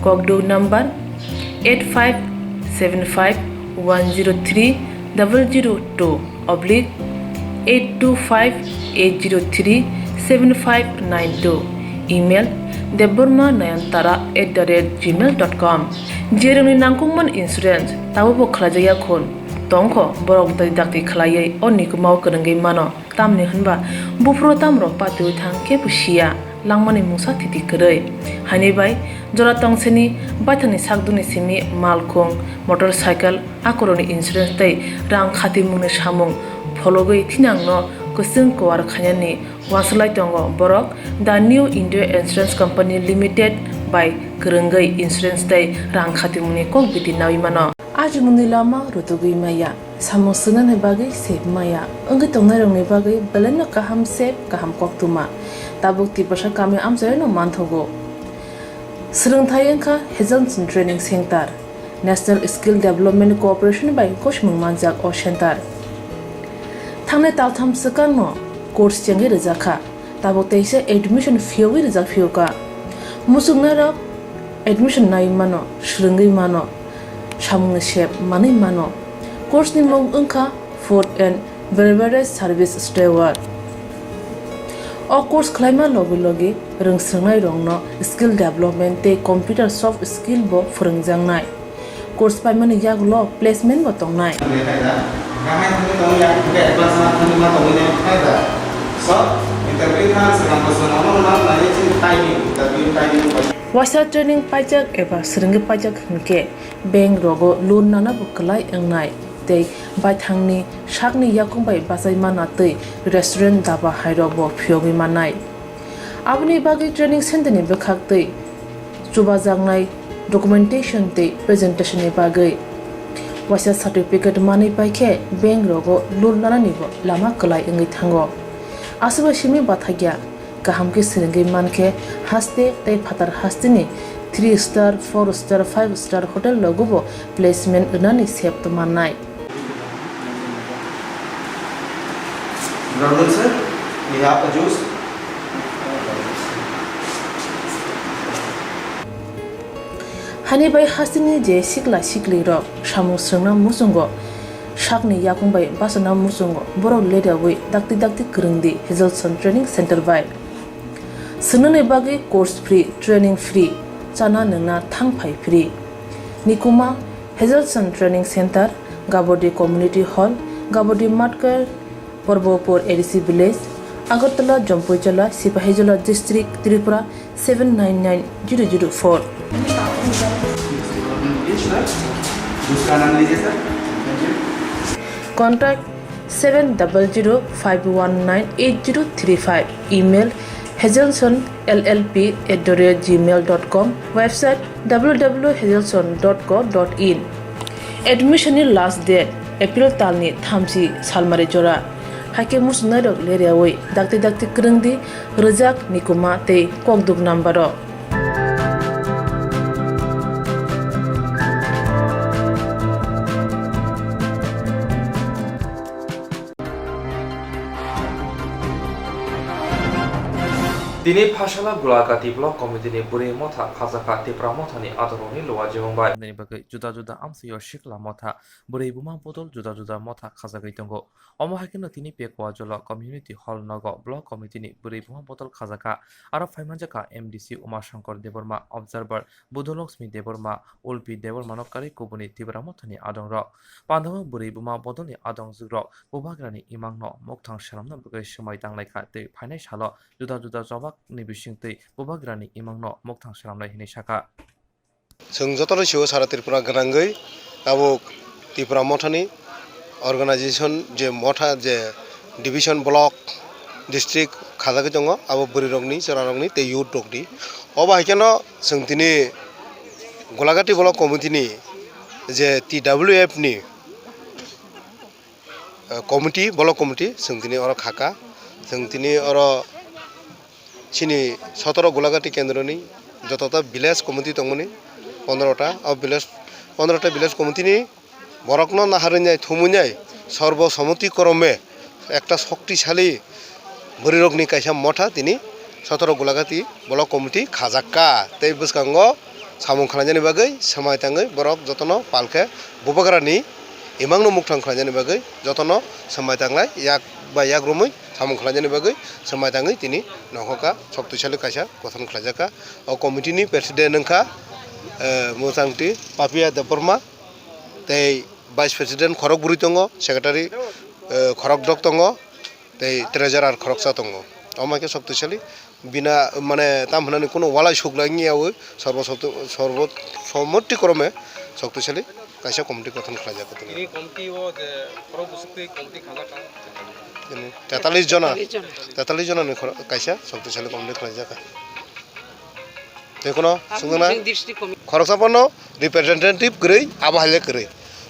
Kokduk number eight five seven five one zero three double zero two oblique eight two five eight zero three seven five nine two, email debbarma nayantara at the rate gmail dot com. Jerokni nangkukmani insurance tabukbo khlaijakya khun tongkho, borok dai dakti khlaiwi o nikumao kwrwngwi mano. Tamni hwnba buphuru tamrok patiwi thang khe bo siya, langmani mungsa thiti kwrwi. Haini bai jora tongsini baithangni sakdukni simi malkhung, motorcycle, akorokni insurance tei rang khatimungni samung phologwi thinangno kwchwng kuar khainani uansuk lai tongo borok The New India Insurance Company Limited bai kwrwngwi insurance tei rang khatimungni kok biti nawi mano. Ajimungni lama rutugwi maya. Samung swngnani bagwi sep maya wngwi tongnairokni bagwi belaino kaham sep, kaham koktwma tabuk Tiprasa kami amchaino manthogo. Swrwngthai wngkha Hazelson Training Center, National Skill Development Corporation bai gosimung manjak o center. Thangnai taltham swkangno course chengwi rwjakha. Tabuk teisa admission phiyogwi rijak phiyokha. Muchungnairok admission naiwi mano, swrwngwi mano, samungni sep manwi mano. Course ni mung wngkha Food and Beverage Service Steward. O course khlaima logi logi rwngswrwngnairokno skill development tei computer soft skill bo phwrwngjaknai. Course paimani yagulo placement bo tongnai. Kaham hwnwi tongya, hwnkhe advance ma thangwi ma tongwi nai, hai da? So, interview thang swkang bo chwng omono ma nai, chini timing, interview timing bai. Waisa training paijak eba swrwngwi paijak hwnkhe bank rogo loan nanabo kwlai wngnai tei baithangni sakni yakung bai bachai mana tei restaurant daba hairokbo phiyogwi mannai. Aboni bagwi training center ni bwkhak tei chubajaknai documentation tei presentation ni bagwi waisa certificate manwi paikhe bank rogo loan nananibo lama kwlai wngwi thango. Aswkbai simi bathakya. Kaham khe swrwngwi mankhe haste tei phatar hasteni three star, four star, five star hotel rogobo placement rwnani sep tongmannai. Brother sir, we have a juice. Hani bai hasteni je sikla siklirok samung swrwngna muchungo sakni yakung bai bachana muchungo borok leriawi dakti dakti kwrwngdi Hazelson Training Center bai. Swngnani bagwi course free, training free, chana nwngna thang phai free. Nikuma, Hazelson Training Center, Gabodi Community Hall, Gabodi Matkar, Porbopur A D C Village, Agartala, Jampuijala, Sipahijola District, Tripura seven nine nine zero zero four. दूसरा नाम लीजिए sir. Contact seven double zero five one nine eight zero three five. Email hazelson L L P at the rate gmail dot com. Website w w w hazelson dot co dot in. Admission ni last date April talni thamchi salmari jora. Haikhe muchungnairok leriawi dakti dakti kwrwngdi rwjak nikuma tei kokduk number o. Tini Phasala Gulagati Block Committee ni bwrwi motha khajaka Tipra mothani adorokni luajimung bai. Nini bagwi juda juda amsio sikla motha, bwrwi buma bodol juda juda motha khajagwi tongo. Omo hai kheno tini Pekwa Jola Community Hall nogo Block Committee ni bwrwi buma bodol khajaka. Aro phaimanjakha M D C Uma Shankar Debbarma, Observer Budholoxmi Debbarma, Ulpi Debbarmano karwi kubuni Tipra mothani adongrok. Pandao bwrwi buma bodolni adongjukrok bubagrani imangno mokthang selamna bagwi swmai tanglaikha tei phainai salo juda juda chobakni bisingtwi bubagrani imangno mokthang selamnai hinwi sakha. Chwng jotono sio sara Tripura gwnangwi tabuk Tipra mothani organization je motha je division block district khajagwi tongo, abo bwrwirokni, chwrairokni tei youth rokni. Obo hai kheno chwng tini Gulagati Block Committee ni je T W F ni, eh, committee, Block Committee, chwng tini oro khaka. Chwng tini oro chini sotoro Gulagati kendroni jotota village committee tongmani pondrota. O village, pondrota village committee ni borokno naharwi nai, thumwi nai, sorbo somoti krome ekta shoktisali bwrwirokni kaisa motha tini sotoro Gulagati Block Committee khajakka. Tei bwskango samung khlainani bagwi swmai tangwi borok jotono palkhe bubagrani imangno mukthang khlainani bagwi jotono swmai tanglai, yak bai yak romwi samung khlainani bagwi swmai tangwi tini nongkhoka shoktisali kaisa gothon khlaijakka. O committee ni president wngkha, eh, Mosangti Papia Debbarma. Tei vice president khorok bwrwi tongo, secretary, eh, khorok dok tongo, tei treasurer khoroksa tongo. Omo hai khe shoktisali bina, mane, tam hwnani kuno walai suk lai wngya ui sorbo soto-, sorbo somoti krome shoktisali kaisa committee gothon khlaijak. Tini committee o je khorok bwswk twi committee khajak kha? Tini tetalis jona, tetalis jona. Tetalis jona ni khorok kaisa shoktisali committee khlaijak kha. Tei kuno swngnai khoroksa phano representative kwrwi, abo hai le kwrwi.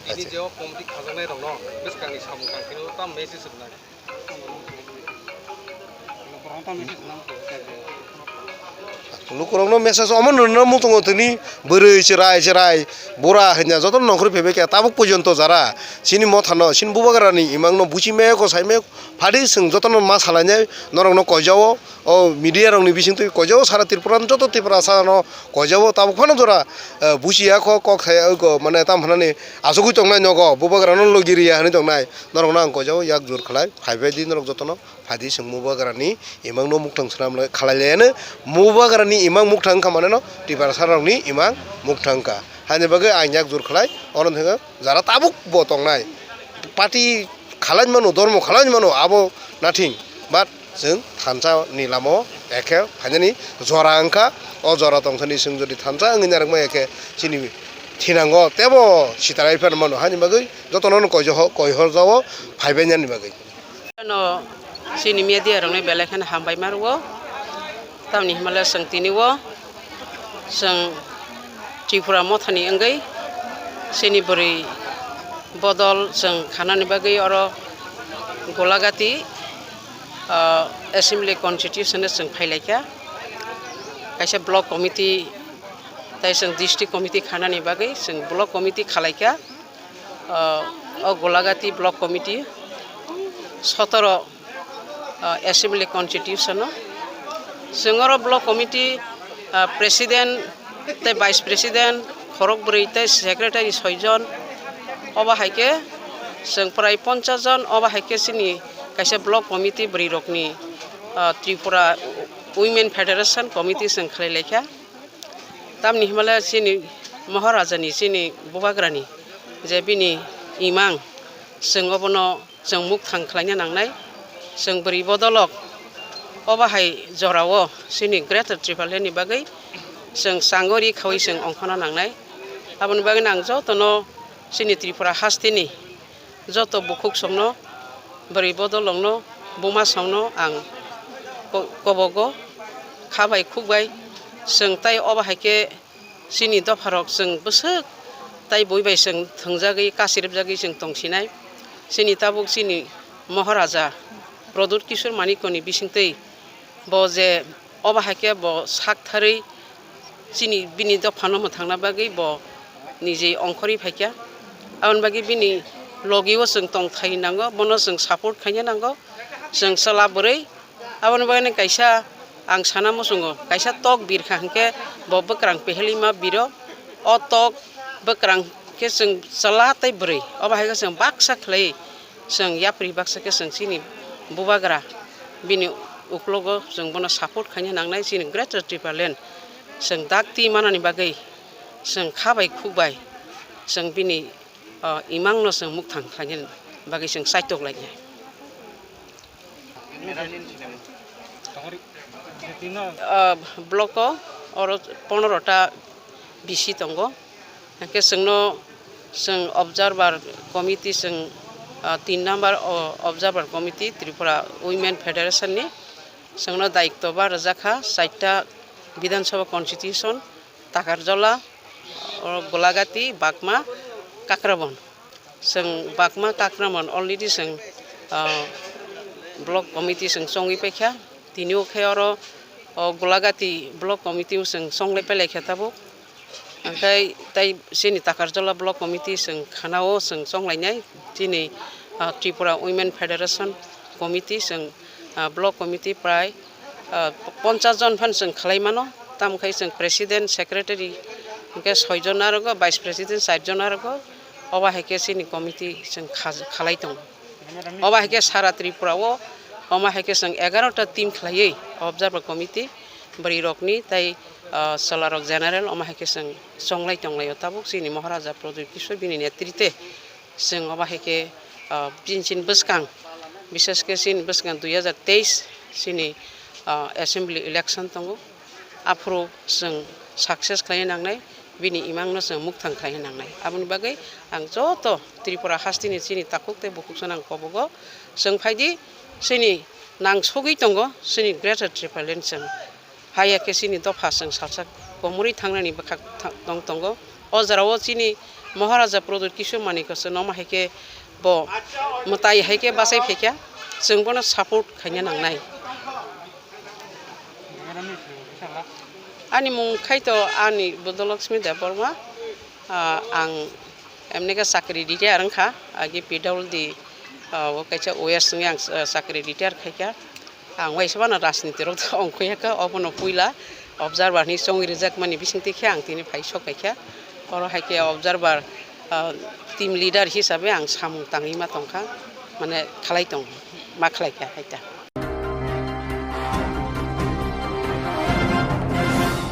Tini je o committee khajaknai rokno bwskangni samung tang phino tam message rwnai? Lukurokno message omo rwna muchungo tini bwrwi chwrai chwrai bura hwnya jotono nongkhorwi phaibai khe tabuk porjonto jara chini mothano chini bubagrani imangno buchi maya ko sai maya ko phadi chwng jotono ma salainai norokno koijao. O media rokni bisingtwi koijao sara Tripura joto Tiprasa no koijao tabuk phano jora, eh, buchiya kho kok thai, eh, ko mane tam hwnani achugwi tongnai nogo bubagrano logi riya hwnwi tongnai norokno ang koijao yak jur khlai phaibai di norok jotono phaidi chwng bubagrani imangno mukthang swnam lai khalai laiano bubagrani imang mukthang wngkha maneno Tiprasa rokni imang mukthang wngkha haini bagwi ang yak jur khlai ono thangkhe jara tabuk bo tongnai party khalai mano dormo khalai mano abo nothing but Chwng thansa ni lama o ekhe phainani jora wngkha. O jora tongthani chwng jodi thansa wngwi narwkma ekhe chini thinango tebo sitarai phano mano. Hani bagwi jotono no koijo-, koihorjao phaibainani bagwi. No chini media rokni belai kheno hambai ma rwo. Tamni hwnba le chwng tini o chwng Tripura mothani wngwi chini bwrwi bodol chwng khanani bagwi oro Golagati, ah, assembly constitution o chwng phailaikha. Kaisa block committee tei chwng district committee khanani bagwi chwng block committee khalaikha. Ah, o Golagati block committee sotoro, ah, assembly constitution o. Chwng oro block committee, ah, president tei vice president khorok bwrwi tei secretary soi jon. Obo hai khe chwng prai ponchas jon. Obo hai khe chini kaisa block committee bwrwi rokni, ah, Tripura Women Federation Committee chwng khlai laikha. Tamni hwnba le chini Maharaja ni, chini Bubagra ni je bini imang, chwng obono chwng mukthang khlaina nangnai. Chwng bwrwi bodolok obo hai jorao chini Greater Tipraland ni bagwi chwng changori khaui chwng ongkhorna nangnai. Aboni bagwi ang jotono chini Tripura hasteni joto bukhuk songno, bwrwi bodolrokno, buma songno ang ko-, kobogo kha bai khuk bai. Chwng tai obo hai khe chini dopharok chwng bwswk tai bui bai chwng thwngjagwi, kasiripjagwi chwng tongsinai. Chini tabuk chini Maharaja Pradyut Kishore Manikyani bisingtwi bo je obo hai khe bo sak tharwi chini bini dophano mwthangna bagwi bo niji ongkhorwi phaikha. Aboni bagwi bini logio chwng tongthai nango, bono chwng support khaina nango. Chwng chwla bwrwi, aboni bagwi kaisa ang sana muchungo, kaisa tok birkha hwnkhe bo bwkrang pehelima biro. O tok bwkrang khe chwng chwla tei bwrwi, obo hai khe chwng baksa khlai. Chwng yapri baksa khe chwng chini Bubagra bini uklogo chwng bono support khaina nangnai, chini Greater Tipraland chwng dakti manani bagwi chwng kha bai khuk bai chwng bini, o, imangno chwng mukthang khlaina bagwi chwng chaitok lainai. O, block o oro pondro ta B C tongo. Hwnkhe chwngno, chwng observer committee, chwng, ah, tin number o observer committee Tripura Women Federation ni chwngno daitto ba rwjakha, chaita Bidhan Sabha constitution, Takarjala, o Golagati, Bakma, Kakrabon. Chwng Bakma, Kakrabon already chwng, ah, block committee chwng chongwi paikha. Tini o khe oro, o Golagati block committee o chwng chonglai pailaikha tabuk. Hwnkhe tai chini Takarjala block committee chwng khanao chwng chonglainai. Chini, ah, Tripura Women Federation committee chwng, ah, block committee prai, ah, ponchas jon phan chwng khlai mano. Tamo khai chwng president, secretary hwnkhe soi jon arogo, vice president char jon arogo. Obo hai khe chini committee chwng kha-, khalai tongo. Obo hai khe sara Tripura o, omo hai khe chwng egarota team khlaiwi observer committee bwrwi rokni tei, ah, chwla rok general, omo hai khe chwng chonglai tonglaio. Tabuk chini Maharaja Pradyut Kishore bini netrite chwng obo hai khe, ah, bini chini bwskang, bishes khe chini bwskang dui hajar teis chini, ah, assembly election tongo. Aphuru chwng success khlai nangnai, bini imangno chwng mukthang khlai nangnai. Aboni bagwi ang joto Tripura hasteni chini takhuk tei bukhuk swnang kobogo chwng phaidi, chini nang sogwi tongo, chini Greater Tipraland chwng. Haiya khe chini dopha chwng salsa komorwi thangnani bwkhak tha-, tong tongo. O jorao chini Maharaja Pradyut Kishore Manikya chwng omo hai khe bo mwtai hai khe bachai phaikha, chwng bono support khaina nangnai. Ani mung khai to ani Budolakshmi Debbarma, ah, ang emni khe chakri retire wngkha, agi P W D, ah, o kaisa O S wngwi ang, ah, chakri retire khaikha. Ang waisa mano rajniti rok ongkhoya kha, obono puila observer hinwi chongwi rijak mani bisingtwi khe ang tini phai sok khaikha. Oro hai khe observer, ah, team leader hisabe ang samung tangwi ma tongkha, mane khlai tong, ma khlai kha hai ta.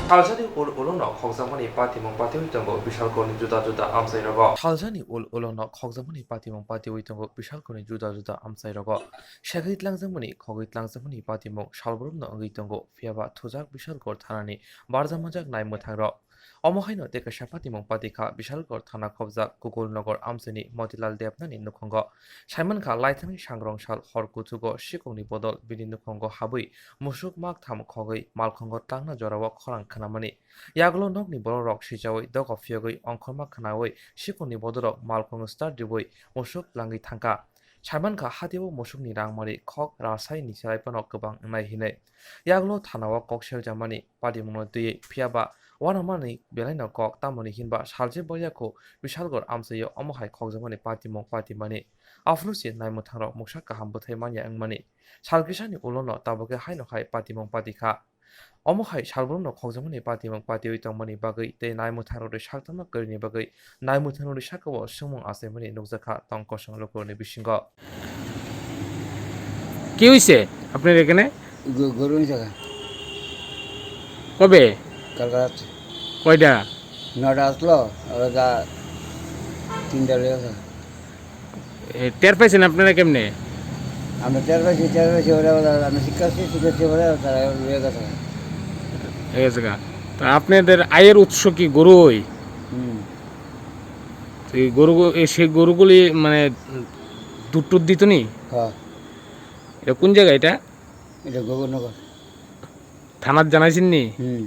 Thalsani ul ulono khokjakmani patimung patiwi tongo Bishalkorni juda juda amchairogo. Thalsani ul ulono khokjakmani patimung patiwi tongo Bishalkorni juda juda amchairogo. Segwi tlangjakmani, khogwi tlangjakmani patimung salbrumno wngwi tongo, phiyaba thujak Bishalkor thanani barjak manjak nai mwthangrok. Omo haino tei kaisa patimung patikha Bishalkor thana khobjak Kukulnogor amchaini Motilal Debnani nukhungo. Saimankha, laithani sangrong sal hor kuchugo sikongni bodol bini nukhungo habwi musuk maktham khogwi malkhungo tangna jorao khorang khnamani. Yagulo nokni borokrok sichaui doga phiyogwi ongkhorma khnaui sikongni bodolrok malkhung start riui musuk langwi thangkha. Saimankha, hatio musukni rangmari khok rasai ni chwrai phano kwbang wngnai hinwi. Yagulo thanao kok seljamani patimungno twiwi, phiyaba uanamani belaino kok tamoni hinba salje boyakho Bishalkor amchaio omo hai khokjakmani patimung patimani. Aphuru se naimwthangrok mungsa kaham bwthai manya wngmani. Sal kisani ulono tabukhe haino hai patimung patikha. Omo hai salbrumno khokjakmani patimung patiwi tongmani bagwi tei naimwthangrokni saktamno kwrwini bagwi naimwthangrokni sakao swngmung achaimani nukjakha tong kosong lukurokni bisingo. কি হইছে আপনার এখানে? গ-, গরু নিছে গা। কবে? কালকে রাত্রে। কয়টা? নটা আসলো, ওরা যা তিনটা লয়ে গেছে। এ, টের পাইছেন আপনারা কেমনে? আমরা টের পাইছি, টের পাইছি, ওরা, ওরা, আমি শিক্ষা করছি, শিক্ষা করছি, ওরা, তারা লয়ে গেছে। ঠিক আছে গা। তো আপনাদের আয়ের উৎস কি গরুই? হুম। তো এই গরু, এই সেই গরুগুলি মানে দুধ টুধ দিত নি? হ্যাঁ। এটা কোন জায়গা এটা? এটা গোকুলনগর। থানাত জানাইছেন নি? হুম।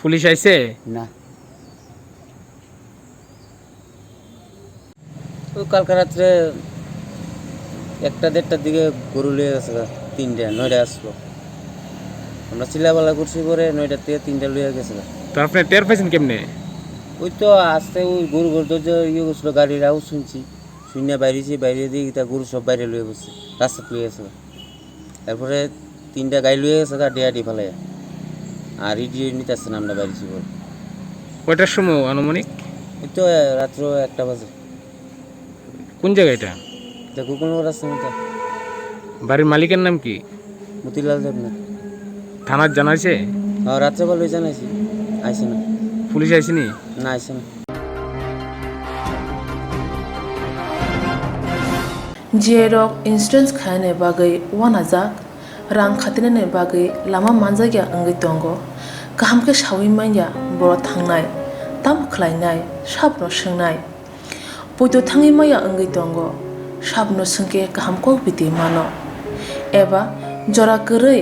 পুলিশ আইছে? না। ওই কালকে রাত্রে একটা দেড়টার দিকে গরু লইয়া গেছে গা, তিনটা, নয়টা আসলো। আমরা চিল্লাপাল্লা করছি পরে নয়টার থেকে তিনটা লইয়া গেছে গা। তো আপনি টের পাইছেন কেমনে? ওই তো আস্তে ওই গরু ঘর দরজা ইয়ে করছিল, গাড়ির আওয়াজ শুনছি, শুনে বাইরে যে বাইরে দিয়ে এটা গরু সব বাইরে লইয়া বসছে, রাস্তাত লইয়া গেছে গা। এরপরে তিনটা গাই লইয়া গেছে গা, ডিয়াডি ফালাইয়া। আর ইডিও নিতে আসছে না আমরা বাইরে ছিল। কয়টার সময় আনুমানিক? এই তো, এ, রাত্র একটা বাজে। কোন জায়গা এটা? এটা গোকুলনগর রাস্তা মতো। বাড়ির মালিকের নাম কি? মতিলাল দেবনাথ। থানাত জানাইছে? হ্যাঁ, রাত্রেবেলা জানাইছি। আইছে না। পুলিশ আইছে নি? না, আইছে না। J rok insurance khainani bagwi uanajak, rang khatinani bagwi lama manjakya wngwi tongo. Kaham khe saui manya borok thangnai, tamo khlainai, sabono swngnai. Poito thangwi manya wngwi tongo, sabono swngkhe kaham kok biti mano. Eba jora kwrwi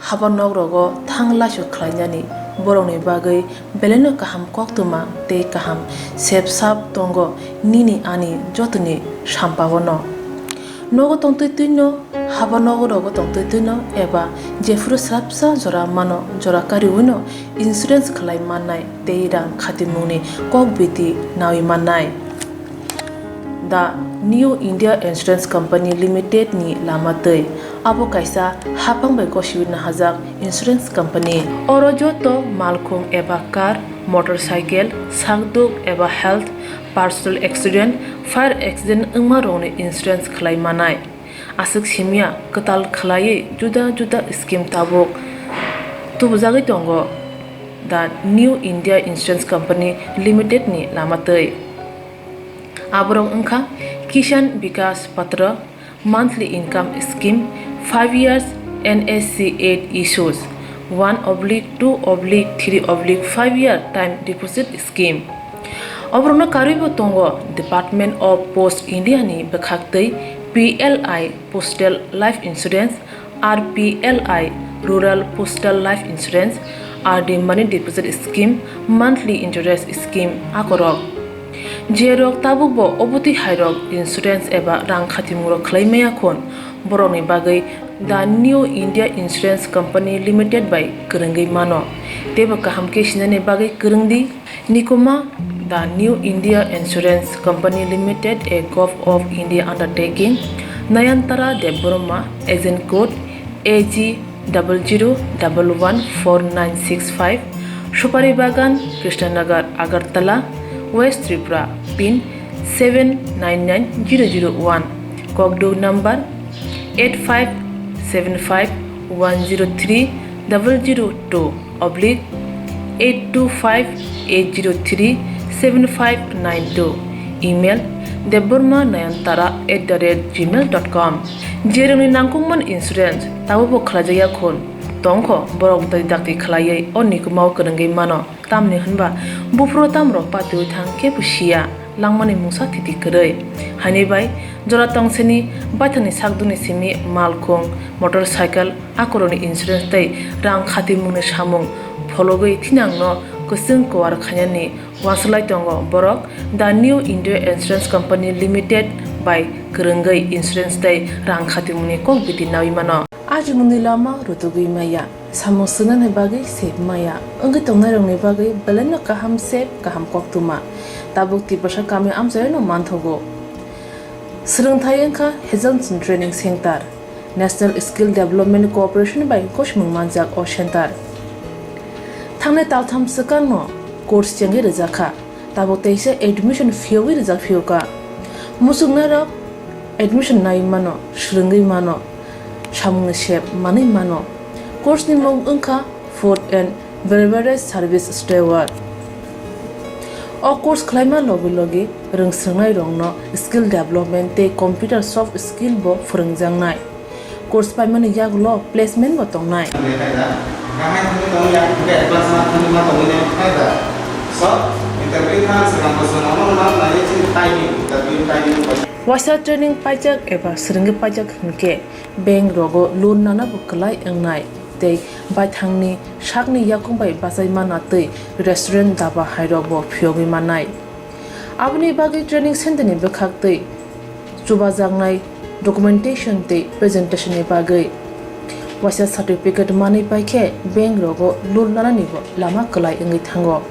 haba nok rogo thang laisok khlainani borokni bagwi belaino kaham koktwma tei kaham sep sap tongo nini ani jotoni sampao no. Nogo tongtwi twino, haba nogo rogo tongtwi twino eba jephuru swrapsa jora mano, jora kariwino insurance khlai mannai tei rang khatimungni kok biti nawi mannai. The New India Insurance Company Limited ni lama twi. Abo kaisa haphang bai gosiwi nahajak insurance company. Oro joto malkhung eba car, motorcycle, sakduk eba health, personal accident, fire accident wngma rokni insurance khlai manai. Aswk simya kwtal khlaiwi juda juda scheme tabuk tubujagwi tongo the New India Insurance Company Limited ni lama twi. Aborok wngkha Kisan Vikas Patra, monthly income scheme, five years N S C eight issues, one oblique two oblique three oblique five year time deposit scheme. Oborokno karwibo tongo Department of Post India ni bwkhaktwi P L I Postal Life Insurance, R P L I Rural Postal Life Insurance, R D Money Deposit Scheme, Monthly Interest Scheme akorok. Jerok tabukbo obotwi hairok insurance eba rang khatimungrok khlai maya khun, borokni bagwi The New India Insurance Company Limited bai kwrwngwi mano. Teibo kaham khe sinani bagwi kwrwng di. Nikuma, The New India Insurance Company Limited, a Govt of India undertaking, Nayantara Debbarma, Agent Code A G double zero double one four nine six five, Supari Bagan, Krishnanagar, Agartala, West Tripura, pin seven nine nine zero zero one, Kokduk number eight five seven five one zero three double zero two oblique eight two five eight zero three seven five nine two, email debbarma nayantara at the rate gmail dot com. Jerwngni nangkukmani insurance tabukbo khlaijakya khun, tongkho borok dakti dakti khlaiwi o nikumao kwrwngwi mano. Tamni hwnba buphuru tamrok patiwi thang kebo siya, langmani mungsa thiti kwrwi. Haini bai jora tongsini baithangni sakdukni simi malkhung, motorcycle, akorokni insurance tei rang khatimungni samung phologwi thinangno kwchwng kuar khainani uansukhlai tongo borok The New India Insurance Company Limited bai kwrwngwi insurance tei rang khatimungni kok biti naui mano. Ajimungni lama rutugwi maya, samung swngnani bagwi sep maya, wngwi tongnairokni bagwi belaino kaham sep, kaham koktwma. Tabuk Tiprasa kami amchaino manthogo. Swrwngthai wngkha Hazelson Training Center, National Skill Development Corporation bai gosimung manjak o center. Thangnai taltham swkangno course chengwi rwjakha. Tabuk teisa admission phiyogwi rijak phiyokha. Muchungnairok admission naiwi mano, swrwngwi mano, samungni sep manwi mano. Course ni mung wngkha Food and Beverage Service Steward. O course khlaima logi logi rwngswrwngnairokno skill development tei computer soft skill bo phwrwngjaknai. Course paimani yagulo placement bo tongnai. Waisa training paijak eba swrwngwi paijak hwnkhe bank rogo loan nana bo kwlai wngnai tei baithangni sakni yakung bai bachai mana tei restaurant, daba hairok bo phiyogwi mannai. Aboni bagwi training center ni bwkhak tei chubajaknai documentation tei presentation ni bagwi waisa certificate manwi paikhe bank rogo loan lanani bo lama kwlai wngwi thango.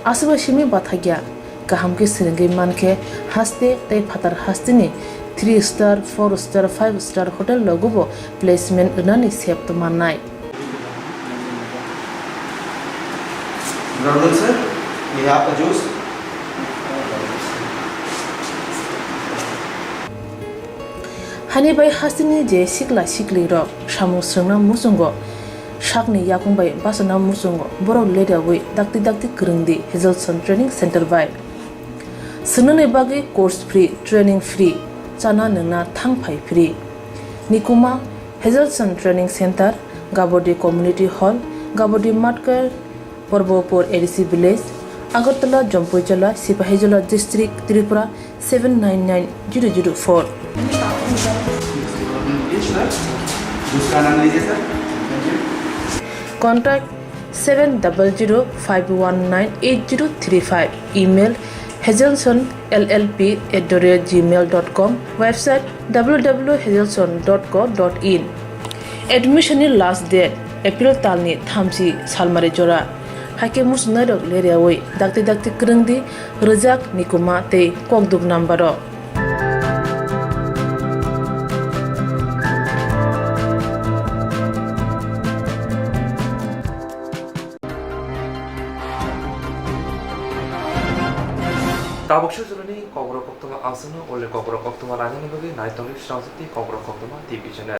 Aswkbai simi bathakya kaham khe swrwngwi mankhe haste tei phatar hasteni three star, four star, five star hotel rogo bo placement rwnani sep tongmannai. Brother sir, we have a juice. Hani bai hasteni je sikla sikli rok samung swrwngna muchungo, sakni yakung bai bachana muchungo, borok ledawi dakti dakti kwrwngdi Hazelson Training Center bai. Swngnani bagwi course free, training free, chana nwngna thang phai free. Nikuma Hazelson Training Center, Gabodi Community Hall, Gabodi Matkar, Porbopur A D C Village, Agartala, Jampuijala, Sipahijola District, Tripura seven nine nine zero zero four. दूसरा नाम लीजिए sir. Contact seven double zero five one nine eight zero three five. Email hazelson L L P at the rate gmail dot com. Website W W W hazelson dot co dot in. Admission ni last date April talni thamchi salmari jora. Haikhe muchungnairok leriawi dakti dakti kwrwngdi rwjak Nikuma tei kokduk number o. Tabuk sujurani kokrok koktwma aswkno ule kokrok koktwma lainani bagwi naitongwi Srangchakti kokrok koktwma T V channel.